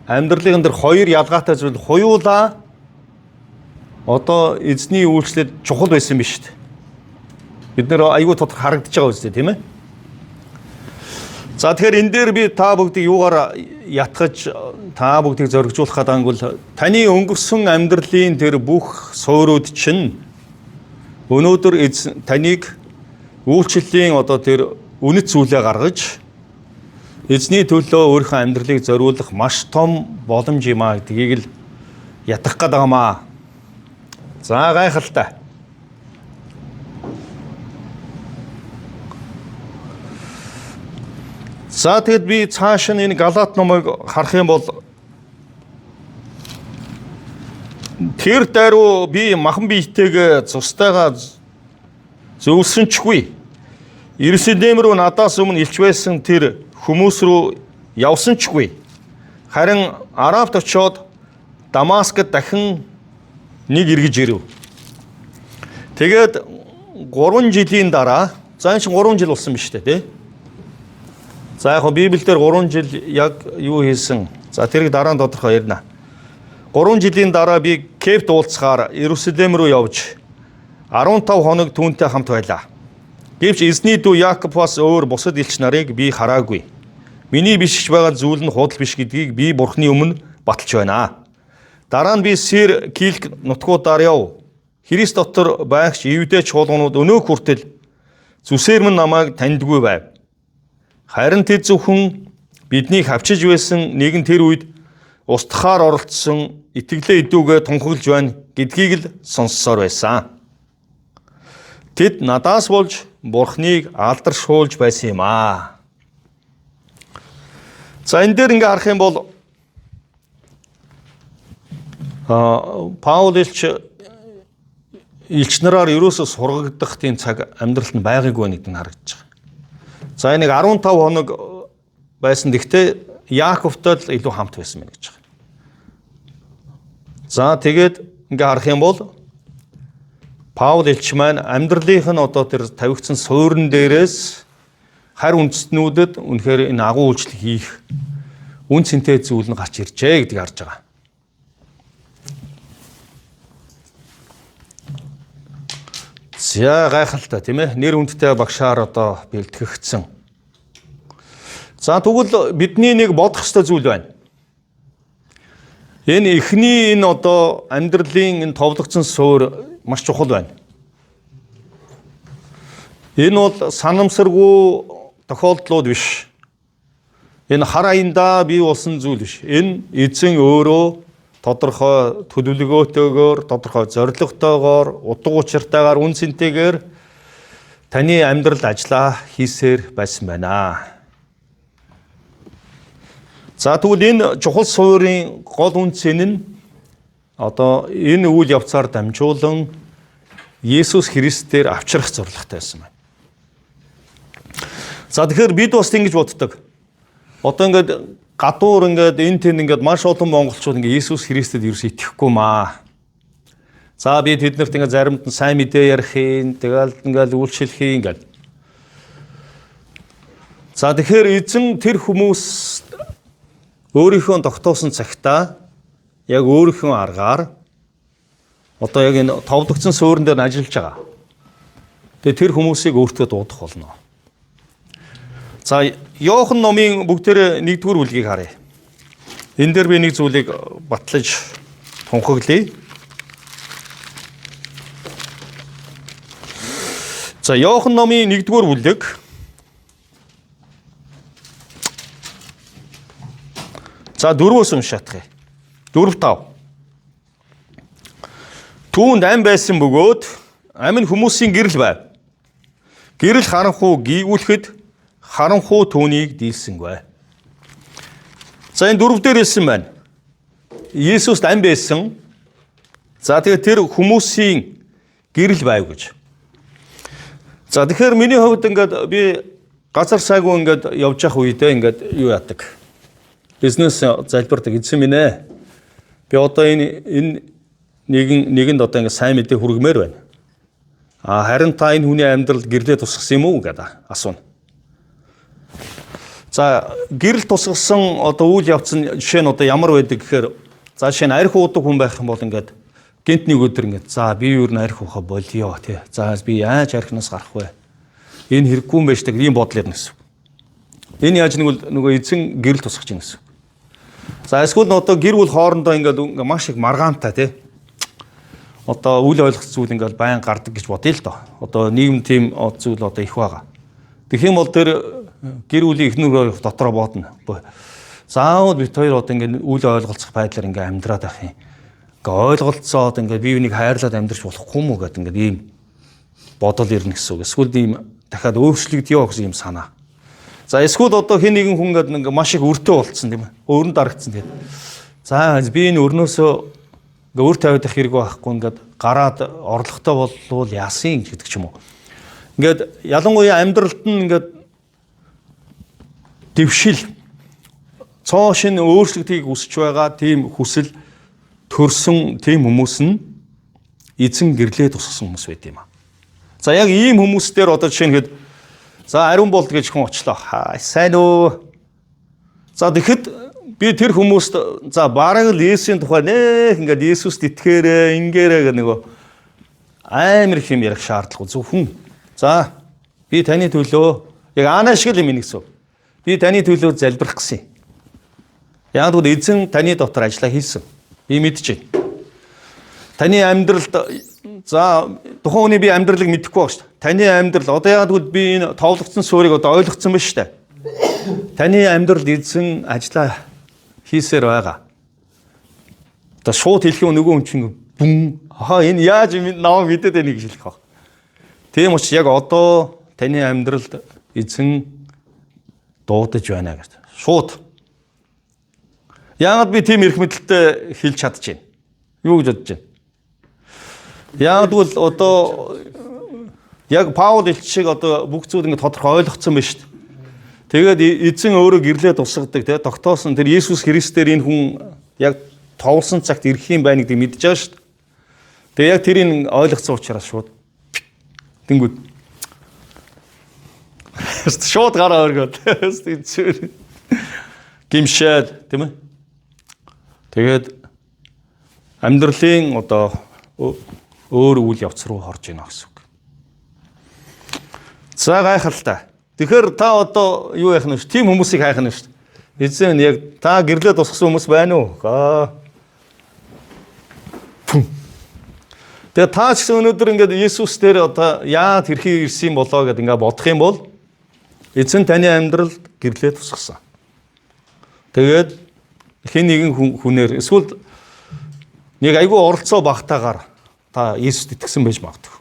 амьдралын дээр хоёр ялгаатай зүйл хуйлаа одоо эзний үйлчлэл чухал байсан биш үү? Бид нэр айгүй тодорхой харагдаж байгаа үстэй, тийм ээ? За, тэгэхээр энэ дээр би та бүгдийг юугаар ятгаж, та бүгдийг зоригжуулах гэдэг бол таны өнгөрсөн амьдралын тэр бүх суурьуд чинь өнөөдөр эзэн таныг үйлчлэлийн одоо тэр үнэт зүйлээ гаргаж эзний төлөө өөрийнхөө амьдралыг зориулах маш том боломж юм а гэдгийг л ятгах гээд байгаа маа. За, гайхалтай. За, тэгэд би цааш нь энэ Галаат номыг харах юм бол тэр даруй би махан биетэйгээ цустайгаа зөвлөсөнчгүй. Иерусалим руу надаас өмнө элч байсан тэр хүмүүс рүү явсанчгүй. Харин Арабт очиод Дамаскд дахин нэг эргэж ирэв. Тэгээд 3 жилийн дараа, за, энэ чинь 3 жил болсон биз дээ, тий? За, яг Библиэлд 3 жил яг юу хийсэн? За, тэрийг дараа нь тодорхой ярина. 3 жилийн дараа би Кефт уулзахаар Иерусалим руу явж 15 хоног түүнтэй хамт байлаа. Гэвч эзний дүү Якобоос өөр бусад элч нарыг би хараагүй. Миний бишгэж байгаа зүйл нь худал биш гэдгийг би Бурхны өмнө баталж байна. Дараа нь би Сир Килк нутгуудаар яв. Христ дотор байгч Евдээ чуулганууд өнөөх хүртэл зүсээр минь намайг таньдгүй байв. Харин тэд зөвхөн биднийг хавчиж байсан нэгэн тэр үед устгахаар оролцсон итгэлээ идүүгээ тунхаглаж байна гэдгийг л сонссоор байсан. Тэд надаас болж Бурхныг алдаршуулж байсан юм аа. За энэ дээр ингээ харах юм бол Паул элч элч нараар ерөөсөө сургагдах тийм цаг амьдралд нь байгаагүй гэдэг нь харагдаж байгаа. За энэ 15 хоног байсан. Гэхдээ Яаковтой л илүү хамт байсан байна гэж байгаа. За тэгээд ингээ харах юм бол Паул элч маань амьдралынх нь одоо тэр тавигдсан суурин дээрээс харь үндэстнүүдэд үнэхээр энэ агуу үйлчлэл хийх үн цэнтэй зүйл нь гарч иржээ гэдгийг харж байгаа. За гайхалтай тийм ээ. Нэр хүндтэй багшаар одоо бэлтгэгдсэн. За тэгвэл бидний нэг бодох ёстой зүйл байна. Энэ эхний энэ одоо амьдралын энэ товлогдсон суур маш чухал байна. Энэ бол санамсаргүй тохиолдлууд биш. Энэ хар аяндаа бий болсон зүйл биш. Энэ эзэн өөрөө тодорхой төлөвлөгөөтэйгээр, тодорхой зорилготойгоор, утга учиртайгаар, үн цэнтэйгээр таны амьдралд ажиллаа хийсээр байсан байна. За тэгвэл энэ чухал суурийн гол үн цэн нь одоо энэ үйл явцаар дамжуулан Есүс Христээр авчрах зорилготой байсан байна. За тэгэхээр бид бас ингэж боддог. Одоо ингээд гадуур ингээд энэ тэн ингээд маш олон монголчууд ингээд Есүс Христэд ерөөс итгэхгүй маа. За би тэднэрт ингээд заримд нь сайн мэдээ ярих юм, тэгэл ингээд үйлчлэх юм ингээд. За тэгэхээр эзэн тэр хүмүүс өөрийнхөө тогтоосон цагтаа яг өөрийнхөө аргаар одоо яг энэ товлогдсон суурин дээр ажиллаж байгаа. Тэгээ тэр хүмүүсийг өөртөө дуудах болно. За Иохан номын бүгдээр 1-р бүлгийг харъя. Энэ дээр би нэг зүйлийг батлаж тунхаглая. За Иохан номын 1-р бүлэг. За 4-өөс уншаадах. 4-5. Түүнд ам байсан бөгөөд ам нь хүмүүсийн гэрэл байв. Гэрэл харанхуу гийгүүлэхэд харанхуу түүнийг дийлсэнгүй. За энэ 4 дээр хэлсэн байна. Есүст ам байсан. За тэгээд тэр хүмүүсийн гэрэл байв гэж. За тэгэхээр миний хувьд ингээд би газар сайгүй ингээд явж явах үедээ ингээд юу яадаг. Бизнес залбирдаг эзэн минь ээ. Би одоо энэ нэгэнд одоо ингээд сайн мэдээ хүргэмээр байна. А харин та энэ хүний амьдралд гэрлээ тусгасан юм уу гэдэг асууна. За гэрэл тусгасан одоо үйл явц нь жишээ нь одоо ямар байдаг гэхээр за жишээ нь арх уудаг хүн байх юм бол ингээд гинт нэг өдөр ингээд за би юу н арх уухаа болио тий. За би яаж архинаас гарах вэ? Энэ хэрэггүй юм байж таг ийм бодол ярина гэсэн. Энэ яаж нэг нөгөө эзэн гэрэл тусгаж байна гэсэн. За эсвэл нь одоо гэр бүл хоорондоо ингээд маш их маргаантай тий. Одоо үл ойлгох зүйл ингээд байн гардаг гэж бодъё л доо. Одоо нийгэм тийм зүйл одоо их байгаа. Тэгэх юм бол тэр гэр бүлийн эхнэр дотроо бодно. Заавал бид хоёр одоо ингээд үл ойлголцох байдлаар ингээд амьдраад байх юм. Ингээ ойлголцоод ингээд бие биенийг хайрлаад амьдрч болохгүй мүү гэдэг ингээд ийм бодол ирнэ гэсэн үг. Эсвэл ийм дахиад өөрчлөгдөё гэсэн ийм санаа. За эсвэл одоо хэн нэгэн хүн ингээд ингээ маш их өртөө болцсон тийм ээ. Өрн дарагдсан тэгээд. За би энэ өрнөөсөө ингээ өр тавиад их хэрэг байхгүй ингээд гараад орлоготой болвол яасан гэдэг ч юм уу. Ингээд ялангуяа амьдралд нь ингээд дэвшил цоо шинэ өөрчлөлтийг хүсэж байгаа тийм хүсэл төрсөн тийм хүмүүс нь эзэн гэрлээ тусгасан хүмүүс байт юм а. За яг ийм хүмүүс дээр одоо жишээ нь хэд за ариун болд гэж хүн очлоо. Хаа сайн уу. За тэгэхэд би тэр хүмүүст за бараг л Есүсийн тухай нэх ингээд Есүст итгээрээ ингээрээ гэх нөгөө амар их юм ярих шаардлагагүй зөвхөн за би таны төлөө яг аанаа шиг л юм гэсэн. Би таны төлөө залбирах гэсэн. Яг гэвэл эзэн таны дотор ажиллаа хийсэн. Би мэдчихэв. Таны амьдралд за тухайн хүний би амьдралыг мэдэхгүй баг шүү дээ. Таны амьдрал одоо яг гэвэл би энэ товлогдсон суурийг одоо ойлгоцсон ба шүү дээ. Таны амьдралд эзэн ажиллаа хийсээр байгаа. Одоо шууд хэлэх юм нөгөө хүн чинь бүн хаа энэ яаж намайг мэдээд байна гэж хэлэх баг. Тийм учраас яг одоо таны амьдралд эзэн дуудаж байна гэж. Шууд. Яагаад би тийм эрх мэдэлтэй хэлж чадчихэв? Юу гэж бодож байна? Яагаад гэвэл одоо яг Паул элч шиг одоо бүх зүйл ингэ тодорхой ойлгоцсон байна шүү дээ. Тэгээд эзэн өөрөө гэрлээ тусгадаг те тогтоосон тэр Есүс Христээр энэ хүн яг товлсон цагт ирэх юм байна гэдгийг мэдж байгаа шүү дээ. Тэгээ яг тэрийг ойлгоцсон учраас шууд тэнгүүд шууд гараа өргөөд гимшээд тийм ээ. Тэгээд амьдралын одоо өөр үйл явц руу орж ийнэ гэсэн үг. За гайхалтай. Тэгэхээр та одоо юу яах нь вэ? Тийм хүмүүсийг хайх нь шүү дээ. Эзэн яг та гэрлээ тусгасан хүмүүс байна уу? Аа. Тэгээ та ч гэсэн өнөөдөр ингээд Иесус дээр одоо яа тэрхий ирсэн юм болоо гэдээ ингээд бодох юм бол эзэн таны амьдралд гэрлээ тусгасан. Тэгээд хэн нэгэн хүнээр эсвэл нэг айгүй оролцоо багтаагаар та Иесуст итгэсэн байж магадгүй.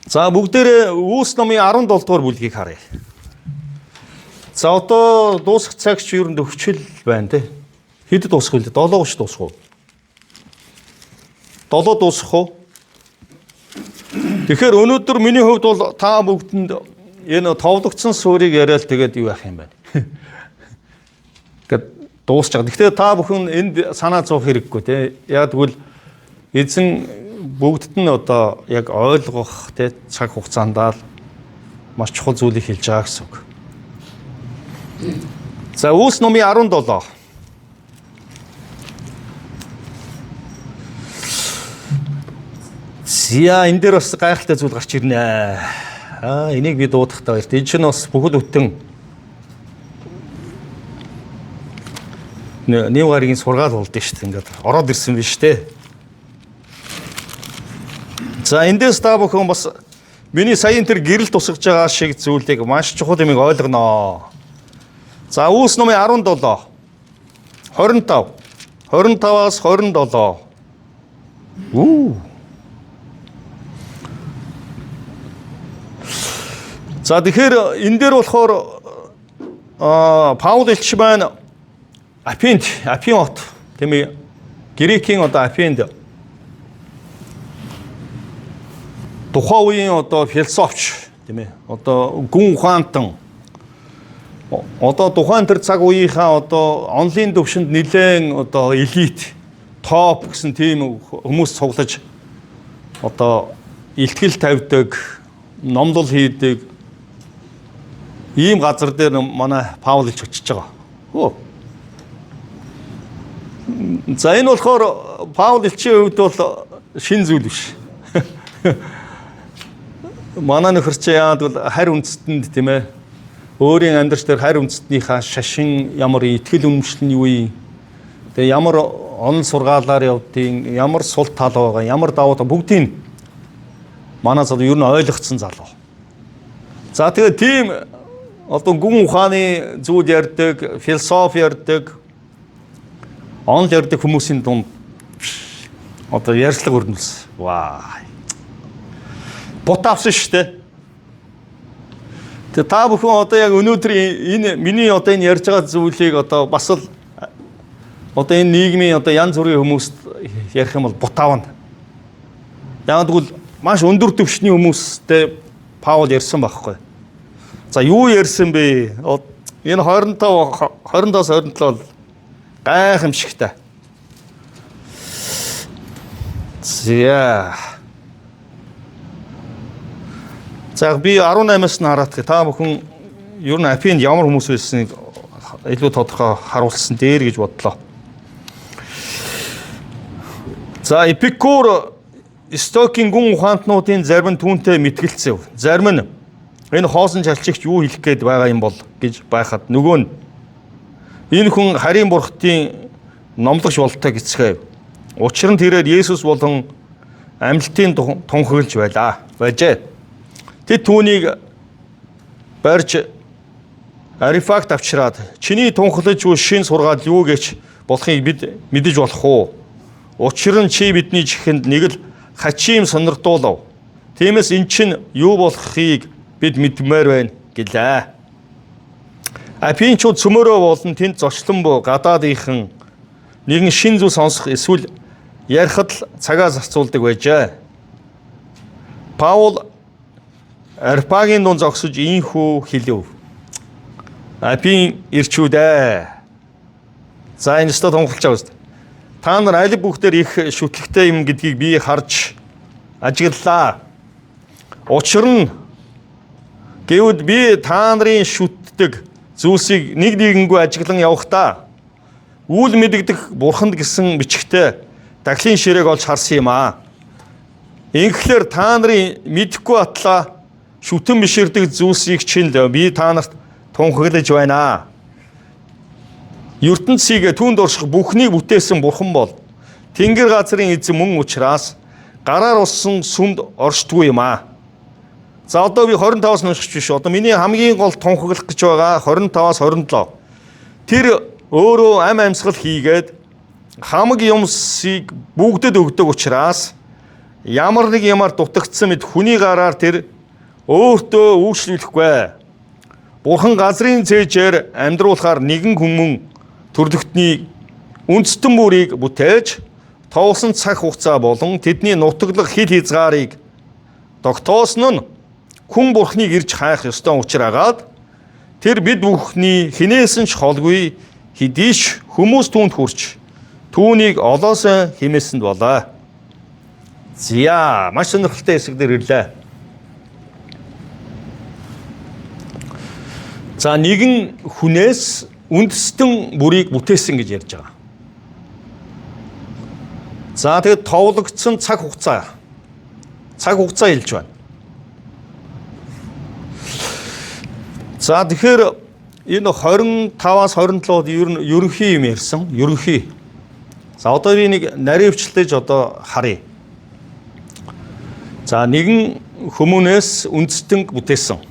За бүгдээрээ Үүс номын 17 дугаар бүлгийг харъя. За одоо дуусах цагч ер нь төвчл байна те. Хэд дуусах вэ? 7:30 дуусах уу? 7 дуусах уу? Тэгэхээр өнөөдөр миний хувьд бол та бүгдэнд энэ товлогдсон суурийг яриад тэгээд юу яах юм бэ? Гэт дуусч байгаа. Гэхдээ та бүхэн энд санаа зовох хэрэггүй те. Яг тэгвэл эзэн бүгдд нь одоо яг ойлгох те цаг хугацаанд л маш чухал зүйлийг хэлж байгаа гэсэн үг. За Үүс номын 17. За энэ дээр бас гайхалтай зүйл гарч ирнэ. Аа энийг би дуудахтаа баяртай. Энэ чинь бас бүхэл бүтэн нэв гаригийн сургаал болд нь шүү дээ. Ингээд ороод ирсэн биш үү? За эндээс та бүхэн бас миний саяын тэр гэрэл тусгаж байгаа шиг зүйлийг маш чухал юмыг ойлгоноо. За Үүс номын 17 25 25-аас 27. Үү. За тэгэхээр энэ дээр болохоор Паул элч маань Афинд, Афин хот тийм ээ. Грекийн одоо Афинд тухайн үеийн одоо философч тийм ээ. Одоо гүн ухаантан одоо тухайн тэр цаг үеийнхаа одоо онлын төвшөнд нэлээд одоо элит, топ гэсэн тийм хүмүүс цуглаж одоо илтгэл тавьдаг, номлол хийдэг ийм газар дээр манай Паул элч очиж байгаа. Хөө. За энэ болохоор Паул элчийн хувьд бол шин зүйл биш. Манай нөхөр чи яагаад бол харь үндэстэнд тийм ээ өөрийн амьдрал дээр харь үндэстнийхаа шашин ямар итгэл үнэмшил нь юу юм, тэгээ ямар онол сургаалаар явдیں، ямар сул тал байгаа, ямар давуу тал бүгдийг манай залуу ер нь ойлгоцсон залуу. За тэгээ тийм одоо гүн ухааны зүйл ярьдаг, философи ярьдаг, онол ярьдаг хүмүүсийн дунд одоо ярьцлага өрнөлсөн. Ваа. Бут авсан шүү дээ. Тэгээ та бүхэн одоо яг өнөөдөр энэ миний одоо энэ ярьж байгаа зүйлийг одоо бас л одоо энэ нийгмийн одоо янз бүрийн хүмүүст ярих юм бол бут авна. Яг тэгвэл маш өндөр түвшний хүмүүстэй Паул ярьсан байхгүй. За юу ярьсан бэ? Энэ 25 25-аас 27 бол гайхамшигтай. За. За би 18-аас нь хараад та бүхэн ер нь Афинд ямар хүмүүс байсныг илүү тодорхой харуулсан дээр гэж бодлоо. За Эпикур Стокийн гүн ухаантнуудын зарим нь түүнтэй мэтгэлцэв. Зарим нь энэ хоосон чалчигч юу хэлэх гээд байгаа юм бол гэж байхад нөгөө нь энэ хүн харийн бурхтын номлогч болтой гэцгээв. Учир нь тэрээр Есүс болон амьлтын тунхаглаж байлаа. Байжээ. Тэд түүнийг барьж Арифагт авчираад чиний тунхлаж буй шин сургаал юу гэж болохыг бид мэдэж болох уу? Учир нь чи бидний чихэнд нэг л хачим сонирдуулав. Тиймээс эн чинь юу болохыг бид мэдмээр байна гэлээ. Афинчууд цөмөрөө болон тэнд зочлон буй гадаадынхан нэгэн шин зүйл сонсох эсвэл ярихад л цагаа зарцуулдаг байжээ. Паул Арпагийн дунд зогсож ийхүү хэлэв. Афин ирчүүд ээ. За энэ өстө тунхалж байгаа үст. Та нар аль бүгдээр их шүтлэгтэй юм гэдгийг би харж ажиглалаа. Учир нь гэвд би та нарын шүтдэг зүйлсийг нэг нэгэнгүй ажиглан явахдаа үл мэдэгдэх бурханд гэсэн бичгтээ дахлын ширээг олж харсан юм аа. Ингэхлээр та нарын мэдэхгүй атлаа шүтэн биширдэг зүйлсийг чинь л би та нарт тунхаглаж байна. ертөнцийг түүнд орших бүхнийг бүтээсэн бурхан бол Тэнгэр газрын эзэн мөн учраас гараар уссан сүмд оршдгүй юм аа. За одоо би 25-аас нь уншиж биш. Одоо миний хамгийн гол тунхаглах гэж байгаа 25-аас 27. Тэр өөрөө ам амьсгал хийгээд хамаг юмсыг бүгдэд өгдөг учраас ямар нэг юмар дутагдсан мэд хүний гараар тэр өөртөө үйлчлүүлэхгүй. Бурхан газрын цээжээр амьдруулахаар нэгэн хүмүүн төрлөختний үндэстэн бүрийг бүтээж товлсон цаг хугацаа болон тэдний нутаглах хил хязгаарыг тогтоосон нь хүн бурхныг ирж хайх ёстой учраагаад тэр бид бүхний хинээс нь ч холгүй хэдий ч хүмүүс түүнд хүрч түүнийг олоосой химээсэнд болоо. Зя маш сонирхолтой хэсэг дээр ирлээ. За нэгэн хүнээс үндэстэн бүрийг бүтээсэн гэж ярьж байгаа. За тэгэд товлогдсон цаг хугацаа. Цаг хугацаа хэлж байна. За тэгэхээр энэ 25-аас 27-д ер нь ерөнхий юм ярьсан. Ерөнхий. За одоо би нэг наривчлаж одоо харъя. За нэгэн хүмүүнээс үндэстэн бүтээсэн.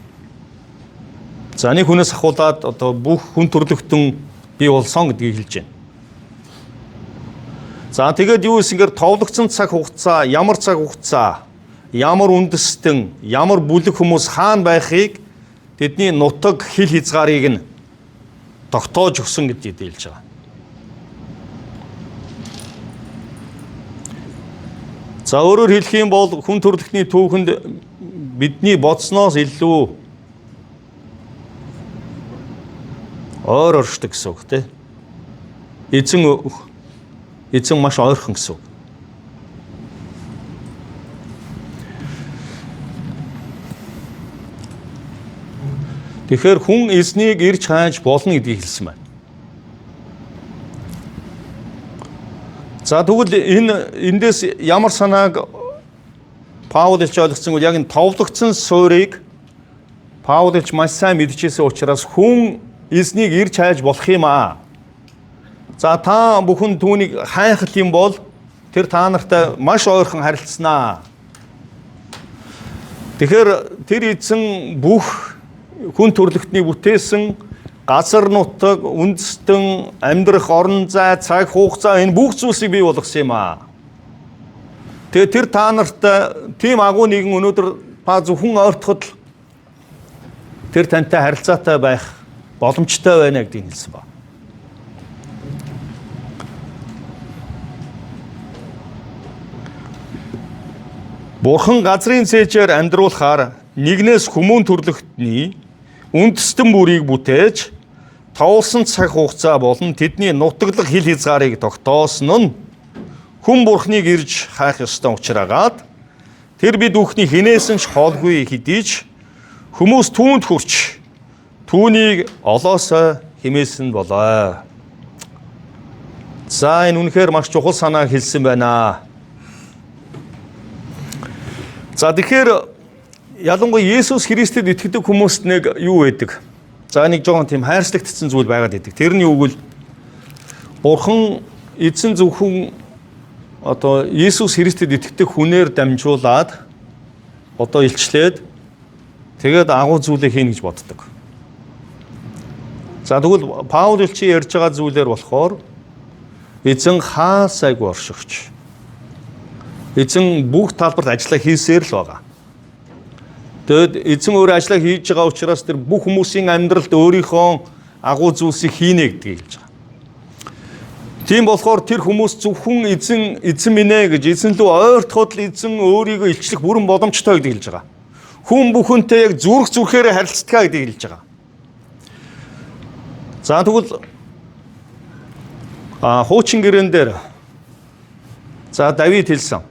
За нэг хүнээс ахуулаад одоо бүх хүн төрлөختөн бий болсон гэдгийг хэлж байна. За тэгээд юу гэсэнгээр товлогдсон цаг хугацаа, ямар цаг хугацаа, ямар үндэстэн, ямар бүлэг хүмүүс хаана байхыг тэдний нутаг хил хязгаарыг нь тогтоож өгсөн гэдгийг хэлж байгаа. За өөрөөр хэлэх юм бол хүн төрөлхтний түүхэнд бидний бодсноос илүү ойр оршдог гэсэн үг тийм. Эзэн маш ойрхон гэсэн үг. Тэгэхээр хүн эзнийг ирж хайж болно гэдгийг хэлсэн байна. За тэгвэл энэ эндээс ямар санааг Паул элч ойлгосон бол яг энэ товлогдсон суурийг Паул элч маш сайн мэдчихсэн учраас хүн эзнийг ирж хайж болох юм аа. За та бүхэн түүнийг хайх юм бол тэр та нартай маш ойрхон харилцсанаа. Тэгэхээр тэр эзэн бүх хүн төрлөختнийг бүтээсэн газар нутаг, үндэстэн, амьдрах орон зай, цаг хугацаа энэ бүх зүйлсийг бий болгосон юм аа. Тэгээ тэр та нартай тийм агуу нэгэн өнөөдөр та зөвхөн ойртоход л тэр тантай харилцаатай байх боломжтой байна гэдгийг хэлсэн ба. Бурхан газрын цээжээр амьдруулахаар нэгнээс хүмүүн төрлөختний үндэстэн бүрийг бүтээж товлсон цаг хугацаа болон тэдний нутаглах хил хязгаарыг тогтоосон нь хүн бурхныг ирж хайх ёстой учраагаад тэр бид бүхний хинээс нь ч холгүй хэдий ч хүмүүс түүнд хүрч түүнийг олоосой химээсэн болоо. За энэ үнэхээр маш чухал санаа хэлсэн байна. За тэгэхээр ялангуяа Есүс Христэд итгэдэг хүмүүст нэг юу байдаг? За нэг жоохон тийм хайрцагтсан зүйл байгаад байдаг. Тэр нь юу гэвэл Бурхан эзэн зөвхөн одоо Есүс Христэд итгэдэг хүнээр дамжуулаад одоо илчлээд тэгээд агуу зүйлээ хийнэ гэж боддог. За, тэгвэл Паул элчийн ярьж байгаа зүйлээр болохоор эзэн хаа сайгүй оршигч. Эзэн бүх талбарт ажиллаа хийсээр л байгаа. Тэгэд эзэн өөрөө ажиллаа хийж байгаа учраас тэр бүх хүмүүсийн амьдралд өөрийнхөө агуу зүйлсийг хийнэ гэдгийг хэлж байгаа. Тийм болохоор тэр хүмүүс зөвхөн эзэн, эзэн минь ээ гэж эзэн лүү ойртоход л эзэн өөрийгөө илчлэх бүрэн боломжтой гэдгийг хэлж байгаа. Хүн бүхэнтэй яг зүрх зүрхээрээ харилцдаг гэдгийг хэлж байгаа. За, тэгвэл хуучин гэрээн дээр за Давид хэлсэн.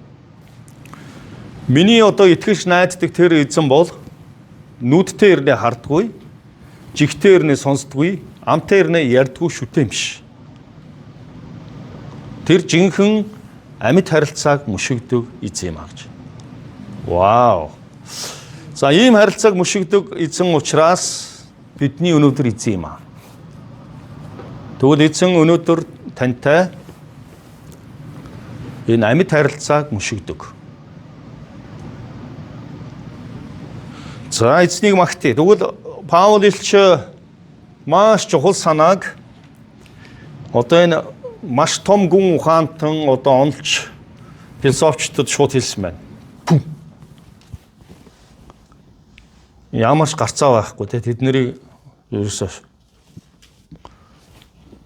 Миний одоо итгэж найддаг тэр эзэн бол нүдтэй ирнэ хардггүй, жигтэй ирнэ сонсдгүй, амтай ирнэ ярьдгүй шүтэн биш. Тэр жинхэнэ амьд харилцааг мөшөгдөг эзэн юм а гэж. Вау. За, ийм харилцааг мөшөгдөг эзэн учраас бидний өнөөдөр эзэн юм а. Тэгвэл эзэн өнөөдөр тантай энэ амьд харилцааг мөшөгдөг. За, эзнийг магтъя. Тэгвэл Паул элч маш чухал санааг одоо энэ маш том гүн ухаантан одоо онолч философчдод шууд хэлсэн байна. Ямар ч гарцаа байхгүй те, тэд нарыг ерөөсөө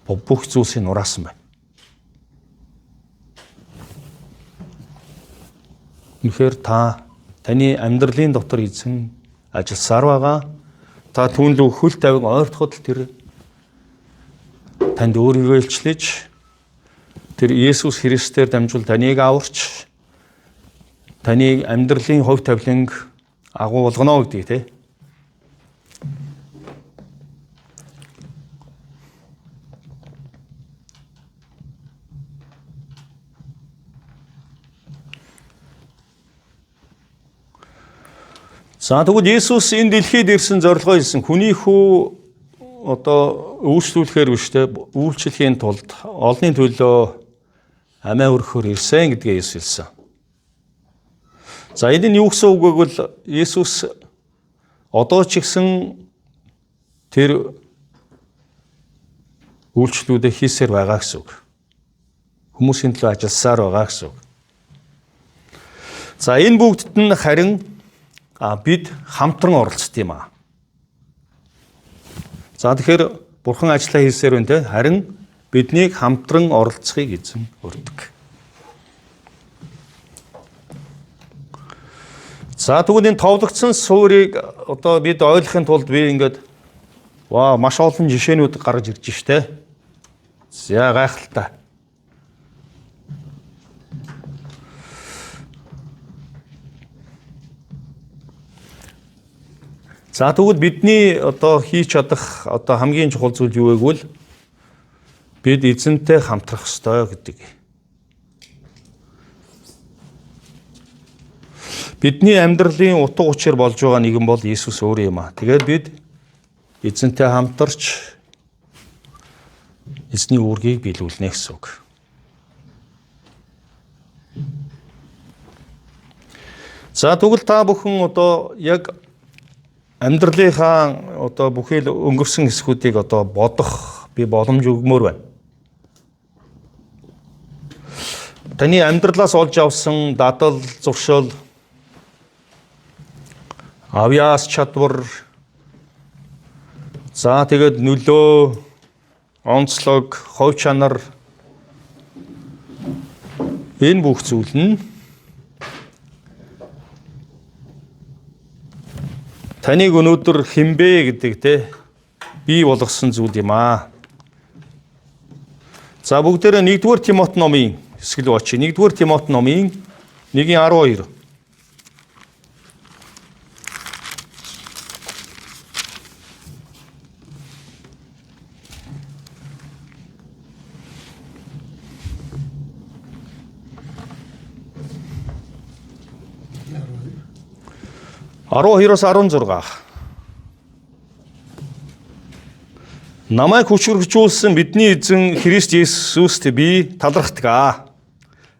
бүх зүйлсийг нураасан байна. Үнэхээр та таны амьдралын дотор эзэн ажилласаар байгаа. Та түүн лүү хөл тавин ойртоход л тэр танд өөрийгөө илчлэж, тэр Есүс Христээр дамжуул таныг аварч, таныг амьдралын хувь тавиланг агуу болгоно гэдгийг те. За, тэгвэл Есүс энэ дэлхийд ирсэн зорилгоо хэлсэн. Хүний хүү одоо үйлчлүүлэхээр биш те, үйлчлэхийн тулд олонний төлөө амиа өргөхөөр ирсэн гэдгээ Есүс хэлсэн. За, энэ нь юу гэсэн үг вэ гэвэл Есүс одоо ч гэсэн тэр үйлчлүүдээ хийсээр байгаа гэсэн үг. Хүмүүсийн төлөө ажилласаар байгаа гэсэн үг. За, энэ бүгдд нь харин бид хамтран оролцдог юм аа. За, тэгэхээр Бурхан ажиллаа хийсээр байна те, харин биднийг хамтран оролцохыг эзэн урьдаг. За, тэгвэл энэ товлогдсон суурийг одоо бид ойлгохын тулд би ингээд вау, маш олон жишээнүүд гаргаж ирж штэ. За, гайхалтай. За, тэгвэл бидний одоо хийж чадах одоо хамгийн чухал зүйл юу вэ гэвэл бид эзэнтэй хамтрах ёстой гэдэг. Бидний амьдралын утга учир болж байгаа нэгэн бол Иесус өөрөө юм аа. Тэгээд бид эзэнтэй хамтарч эзний үүргийг биелүүлнэ гэсэн үг. За, тэгвэл та бүхэн одоо яг амьдралынхаа одоо бүхий л өнгөрсөн хэсгүүдийг одоо бодох би боломж өгмөр байна. Таны амьдралаас олж авсан дадал, зуршил, авьяас чадвар, за тэгээд нөлөө, онцлог, хувь чанар, энэ бүх зүйл нь таныг өнөөдөр хинбэ гэдэг те бий болгосон зүйл юм аа. За, бүгдээрээ 1-р Тимот номын хэсэг рүү очие. 1-р Тимот номын 1-12. 12-оос 16. Намайг хүчрхжүүлсэн бидний эзэн Христ Есүст би талархдаг аа.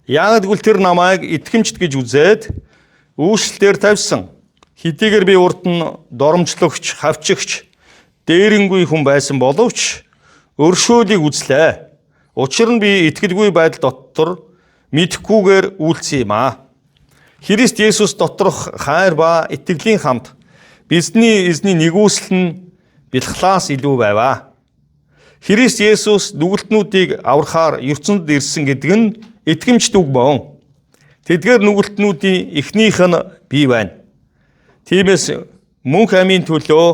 Яг гэвэл тэр намайг итгэмжт гэж үзээд үүшлэлээр тавьсан. Хэдийгээр би урд нь доромжлогч, хавчигч, дээрэнгүй хүн байсан боловч өршөөлийг үзлээ. Учир нь би итгэлгүй байдал дотор мэдэхгүйгээр үйлцсэн юм аа. Христ Есүс доторх хайр ба итгэлийн хамт бидний эзний нэгүсэл нь бэлхлаас илүү байваа. Христ Есүс нүгэлтнүүдийг аврахаар ертөнцөд ирсэн гэдэг нь итгэмжт үг бон. Тэдгээр нүгэлтнүүдийн эхнийх нь би байна. Тиймээс мөнх амийн төлөө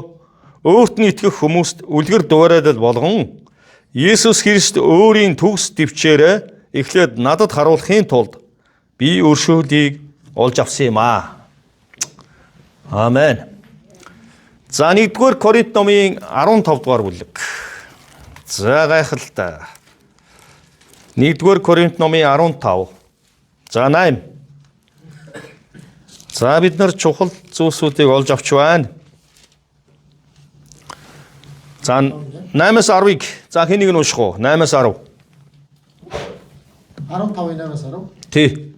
өөрт нь итгэх хүмүүст үлгэр дуурайлал болгон Есүс Христ өөрийн төгс төвчээрээ эхлээд надад харуулахын тулд би өршөөлийг олж авсан юм аа. Амен. За 1-р Коринт номын 15 дугаар бүлэг. За гайхалтай. 1-р Коринт номын 15. За 8. За бид нар чухал зүйлсүүдийг олж авч байна. За 8-аас 10-ыг за хэн нэг нь унших уу? 8-аас 10. 15-ын 8-аас 10. Тий.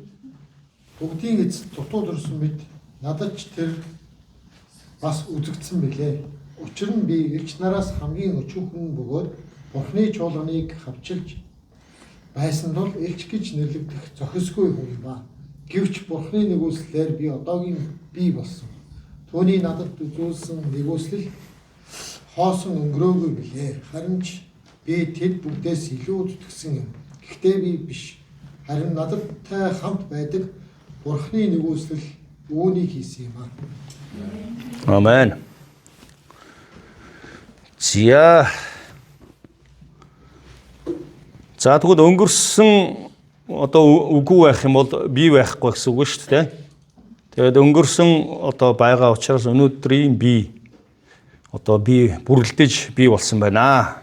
Бүгдийн эцэст дутуу дүрсэн мэт надад ч тэр бас үзэгдсэн билээ. Учир нь би элч нараас хамгийн өчүүхэн бөгөөд Бурхны чуулганыг хавчилж байсан тул элч гэж нэрлэгдэх зохисгүй хүн юм аа. Гэвч Бурхны нэгүслээр би одоогийн бий болсон. Түүний надад үзүүлсэн нэгүслэл хоосон өнгөрөөгүй билээ. Харин ч би тэд бүгдээс илүү зүтгэсэн юм. Гэхдээ би биш. Харин нададтай хамт байдаг Бурхны нэгүслэл үүнийг хийсэн юм аа. Амен. За. За тэгвэл өнгөрсөн одоо үгүй байх юм бол бий байхгүй гэсэн үг шүү дээ. Тэгээд өнгөрсөн одоо байгаа учраас өнөөдрийн бий одоо бий бүрлдэж бий болсон байна.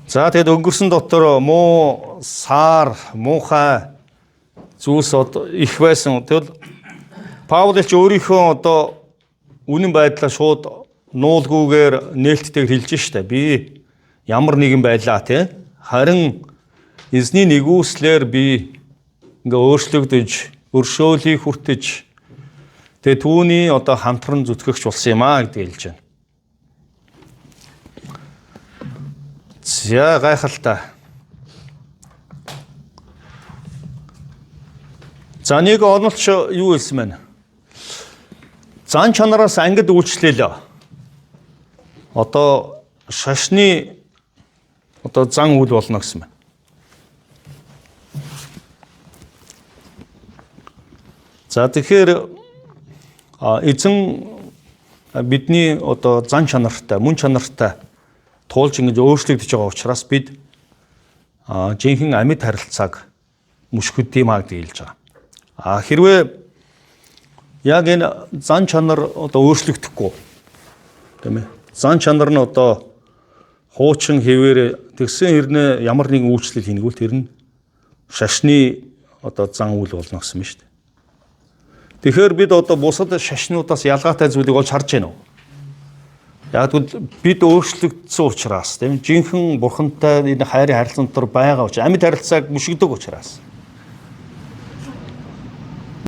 За тэгээд өнгөрсөн дотор муу саар муухай зүйлс одоо их байсан. Тэгвэл Паул элч өөрийнхөө одоо үнэн байдлаа шууд нуулгүйгээр нээлттэйг хэлж штэ. Би ямар нэгэн байлаа тий. Харин эзний нэгүслэр би ингээ өөрчлөгдөж, өршөөлийг хүртэж тэгээ түүний одоо хамтран зүтгэгч болсон юм аа гэдгийг хэлж байна. За гайхалтай. За нэг онолч юу хэлсэн бэ? Зан чанараас ангид үйлчлээлээ. Одоо шашны одоо зан үйл болно гэсэн байна. За тэгэхээр эзэн бидний одоо зан чанартай, мөн чанартай туулж ингэж өөрчлөгдөж байгаа учраас бид жинхэнэ амьд харилцааг мөшгөд юм аа гэдгийг хэлж байгаа. А хэрвээ яг энэ зан чанар одоо өөрчлөгдөхгүй тийм ээ. Зан чанар нь одоо хуучин хэвээр тэгсэн хэрнээ ямар нэгэн үйлчлэл хийнэгвэл тэр нь шашны одоо зан үйл болно гэсэн юм шүү дээ. Тэгэхээр бид одоо бусад шашнуудаас ялгаатай зүйлийг олж харж байна уу? Яг тэгвэл бид өөрчлөгдсөн учраас тийм жинхэнэ бурхантай энэ хайрын харилцаан дотор байгаа учраас амьд харилцааг мөшгдөг учраас